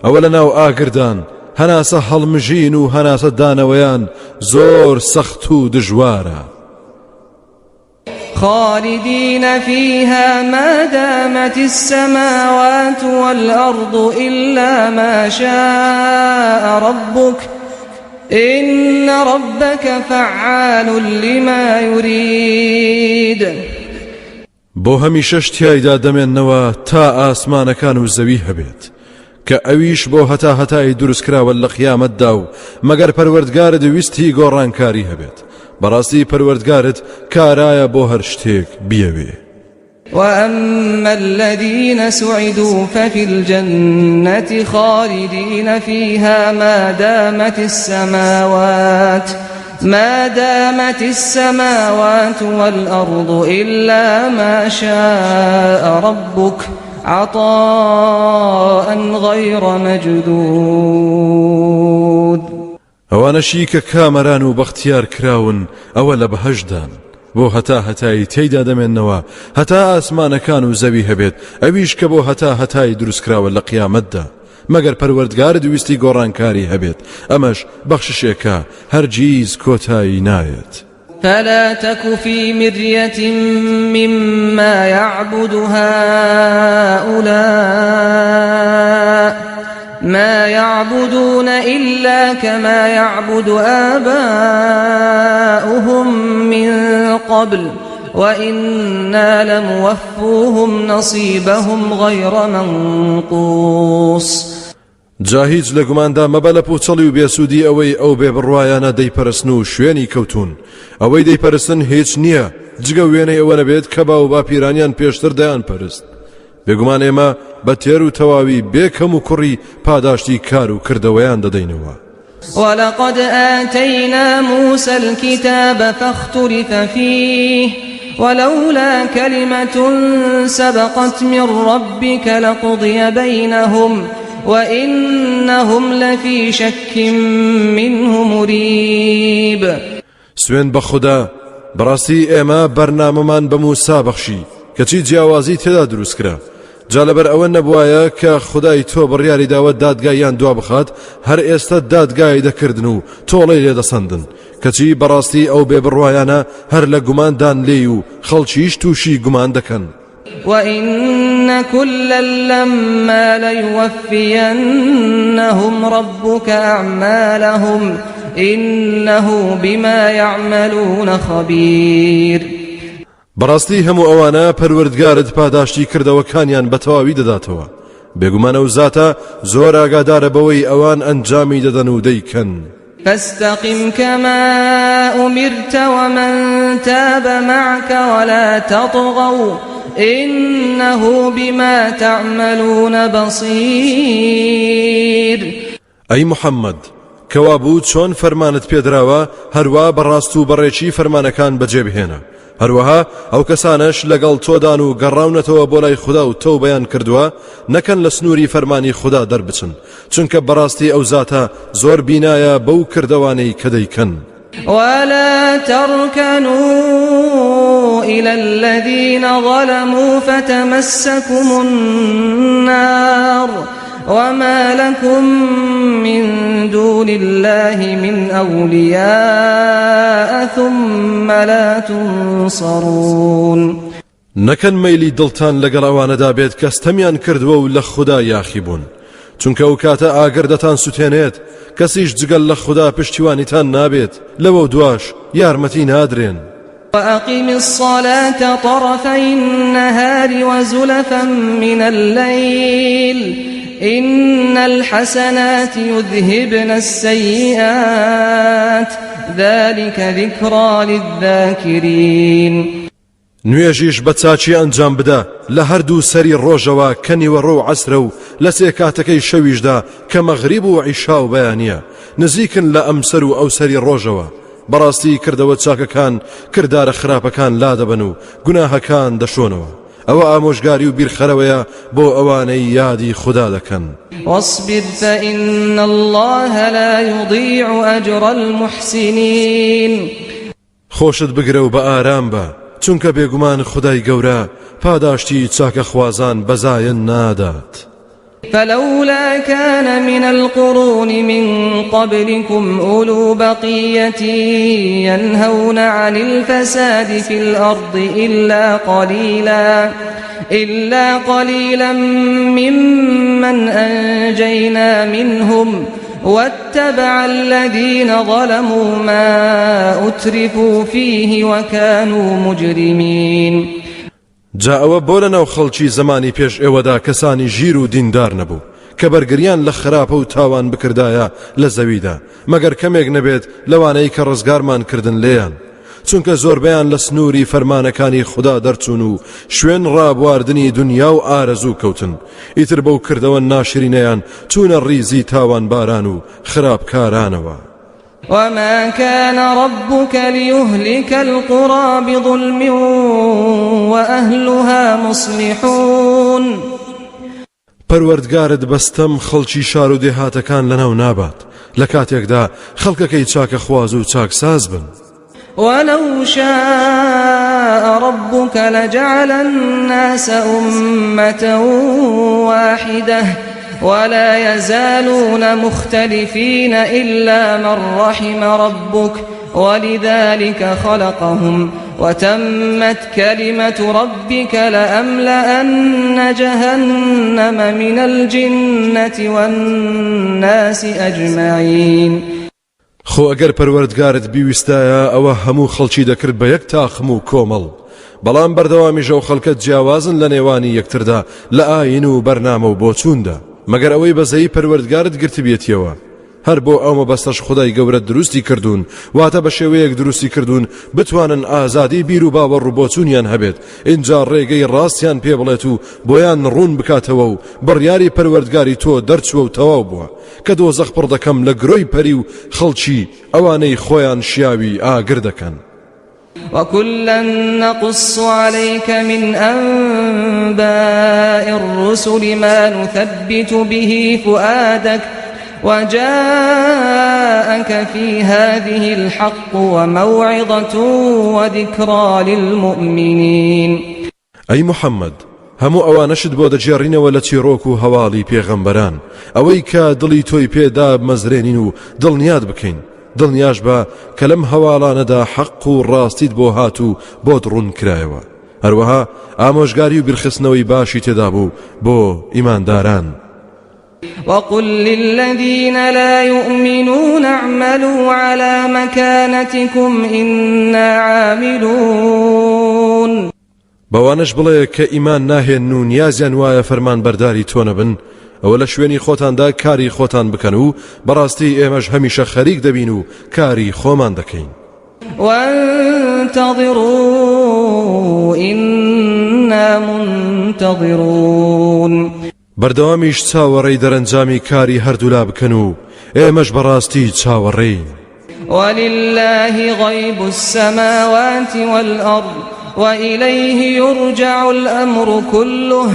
ئەوە لە ناو ئاگردان، هەناسە هەڵمژین و هەناسە دانەوەیان زۆر سەخت و دژوارە. خالدين فيها ما دامت السماوات والأرض إلا ما شاء ربك إن ربك فعال لما يريد. بۆ هەمیشەش تیایدا دەمێننەوە تا ئاسمانەکان و زەوی هەبێت، کە ئەویش بۆ هەتا هەتایی دروستکراوە لە قیامەتدا و مەگەر پەروەردگارت ویستی گۆڕانکاری هەبێت، بەڕاستی پەروەردگارت کارایە بۆ هەر شتێک بیەوێ. وأما الذين سعدوا ففي الجنة خالدين فيها ما دامت السماوات ما دامت السماوات والأرض إلا ما شاء ربك عطاء غير مجدود. ئەوانەشی کە کامەران و بەختیار کراون ئەوە لە بەهەشتدان بۆ هەتا هەتایی تێیدا دەمێننەوە هەتا ئاسمانەکان و زەوی هەبێت، ئەویش کە بۆ هەتا هەتایی دروستکراوە لە قیامەتدا، مەگەر پەروەردگارت ویستی گۆڕانکاری هەبێت، ئەمەش بەخششێکە هەرگیز کۆتایی نایەت. فلا تك في مرية مما يعبد هؤلاء ما يعبدون إلا كما يعبد آباؤهم من قبل وإنا لموفوهم نصيبهم غير منقوص. جا هیچ لە گوماندا مەبە لە پوچەڵی و بێسوودی ئەوەی ئەو بێبڕوایانە دەیپەرستن و شوێنی کەوتوون. ئەوەی دەیپەرستن هیچ نییە جگە وێنەی ئەوە نەبێت کە باو باپیرانیان پێشتر دەیانپەرست. بێگومان ئێمە بە تێر و تەواوی بێ کەم و کوڕی پاداشتی کار و کردەوەیان دەدەینەوە. ولقد آتينا موسى الكتاب فاختلف فيه ولولا كلمة سبقت من ربك لقضي بينهم وإنهم لفي شك منه مريب. سوێند بە خودا بەڕاستی ئێمە بەرنامەمان بە موسا بەخشی کەچی جیاوازی تێدا دروست کرا، جا لەبەر ئەوە نەبوایە کە خودای تۆ بڕیاری داوە دادگاییان دوا بخات، هەر ئێستا دادگای دەکردن و تۆڵەی لێدەسەندن، کەچی بەڕاستی ئەو بێ بڕوایانە هەر لە گوماندان لێی و خەڵکیش تووشی گومان دەکەن. وإن كلا لما ليوفينهم ربك أعمالهم إنه بما يعملون خبير. بەڕاستی هەموو ئەوانە پەروەردگارت پاداشتی کردەوەکانیان بە تەواوی دەداتەوە، بێگومان ئەو زاتە زۆر ئاگادارە بەوەی ئەوان ئەنجامی دەدەن و دەیکەن. فاستقم كما أمرت ومن تاب معك ولا تطغوا إنه بما تعملون بصير. ئەی محەممەد، کەوابوو چۆن فەرمانت پێدراوە هەروا بە ڕاست و بەڕێکی فەرمانەکان بەجێ بهێنە، هەروەها ئەو کەسانەش لەگەڵ تۆدان و گەڕاونەتەوە بۆ لای خودا و تەوبەیان کردووە نەکەن لە سنووری فەرمانی خودا دەربچن، چونکە بەڕاستی ئەو زاتە زۆر بینایە بەو کردەوانەی کە دەیکەن. ولا تركنوا إلى الذين ظلموا فتمسكم النار وما لكم من دون الله من أولياء ثم لا تنصرون. نەکەن مەیلی دڵتان لەگەڵ ئەوانەدا بێت کە ستەمیان کردووە و لە خودا یاخی بوون، چونکە ئەو کاتە ئاگر دەتان سوتێنێت، کەسیش جگەل لە خودا پشتیوانیتان نابێت، لەوەو دواش یارمەتی نادرێن. وأقم الصلاة طرفي النهار وزلفا من الليل إن الحسنات يذهبن السيئات ذلك ذكرى للذاكرين. نوێژیش بە چاکی ئەنجام بدە لە هەردوو سەری ڕۆژەوە کە نیوەڕۆ و عەسرە و لە سێ کاتەکەی شەویشدا کە مەغریب و عیشا و بەیانیە نزیکن لە ئەمسەر و ئەوسەری ڕۆژەوە، بەڕاستی کردەوە چاکەکان کردارە خراپەکان لادەبەن و گوناهەکان دەشۆنەوە، ئەوە ئامۆژگاری و بیرخەرەوەیە بۆ ئەوانەی یادی خودا دەکەن. واصبر فإن الله لا يضيع أجر المحسنین. خۆشت بگرە و بە ئارام بە، چونکە بێگومان خودای گەورە پاداشتی چاکەخوازان بە زایە نادات. فلولا كان من القرون من قبلكم أولو بقية ينهون عن الفساد في الأرض إلا قليلا إلا قليلا ممن أنجينا منهم واتبع الذين ظلموا ما أترفوا فيه وكانوا مجرمين. جا ئەوە بۆ لەناو خەڵکی زەمانی پێش ئێوەدا کەسانی ژیر و دیندار نەبوو کە بەرگریان لە خراپە و تاوان بکردایە لە زەویدا مەگەر کەمێک نەبێت لەوانەی کە ڕزگارمان کردن لێیان چونکە زۆربەیان لە سنووری فەرمانەکانی خودا دەرچوون و شوێن ڕابواردنی دنیا و ئارەزوو کەوتن، ئیتر بەو کردەوە ناشرینەیان چوونە ڕیزی تاوانباران و خراپکارانەوە. وما كان ربك ليهلك القرى بظلم وأهلها مصلحون. پەروەردگارت بە ستەم خەڵکی شار و دێهاتەکان لەناو نابات لە کاتێکدا خەڵکەکەی چاکەخواز و چاکساز بن. ولو شاء ربك لجعل الناس أمة واحدة ولا يزالون مختلفين إلا من رحم ربك ولذلك خلقهم وتمت كلمة ربك لأملأن جهنم من الجنة والناس أجمعين. خۆ ئەگەر پەروەردگارت بیویستایە ئەوە هەموو خەڵکی دەکرد بە یەک تاقم و کۆمەڵ، بەڵام بەردەوامیش ئەو خەڵکە جیاوازن لە نێوانی یەکتردا لە ئایین و بەرنامە و بۆچووندا، مەگەر ئەوەی بەزەیی پەروەردگارت گرتبێتیەوە. هەر بۆ ئەو مەبەستەش خودای گەورە دروستی کردوون، واتە بە شێوەیەک دروستی کردوون بتوانن ئازادی بیر و باوەڕ و بۆچوونیان هەبێت، ئینجا ڕێگەی ڕاستیان پێ بڵێت و بۆیان ڕوون بکاتەوە و بڕیاری پەروەردگاری تۆ دەرچووە و تەواو بووە کە دۆزەخ پڕ دەکەم لە گرۆی پەری و خەڵکی ئەوانەی خۆیان شیاوی ئاگر دەکەن. وكلا نقص عليك من أنباء الرسل ما نثبت به فؤادك وجاءك في هذه الحق وموعظة وذكرى للمؤمنين. ئەی محەممەد هەموو ئەوانەشت بۆ دەگێڕینەوە لە چیڕۆک و هەواڵی پێغەمبەران ئەوەی کە دڵی تۆی پێ دابمەزرێنین و دڵنیات بکەین. دڵنیاش بە کە لەم هەواڵانەدا حەق و ڕاستیت بۆ هات و بۆت ڕوون کرایەوە هەروەها ئامۆژگاری و بیرخستنەوەی باشی تێدا بوو بۆ ئیمانداران. وقل للذین لا یؤمنون اعملوا علی مکانتکم إنا عاملون. بەوانەش بڵێ کە ئیمان ناهێنن و نیازیان وایە فەرمانبەرداری تۆ نەبن، ئەوە لە شوێنی خۆتاندا کاری خۆتان بکەن و بەڕاستی ئێمەش هەمیشە خەریک دەبین و کاری خۆمان دەکەین. وانتظروا إنا منتظرون. بەردەوامیش چاوەڕێی دەرەنجامی کاری هەردوولا بکەن و ئێمەش بەڕاستی چاوەڕێین. ولله غیب السماوات والأرض وإلیه یرجع الأمر كله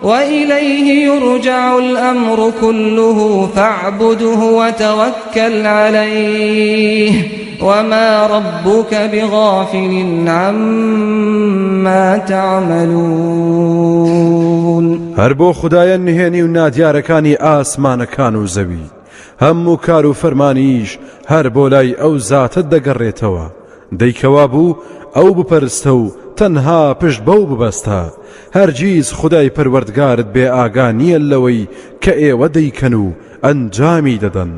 وإلیه یرجع الأمر كله فاعبده وتوکل علیه وما ربک بغافل عما تعملون. هەر بۆ خودایە نهێنی و نادیارەکانی ئاسمانەکان و زەوی، هەموو کار و فەرمانیش هەر بۆ لای ئەو زاتە دەگەڕێتەوە، دەی کەوابوو ئەو بپەرستە و تەنها پشت بەو ببەستە، هەرگیز خودای پەروەردگارت بێ ئاگا نییە لەوەی کە ئێوە دەیکەن و ئەنجامی دەدەن.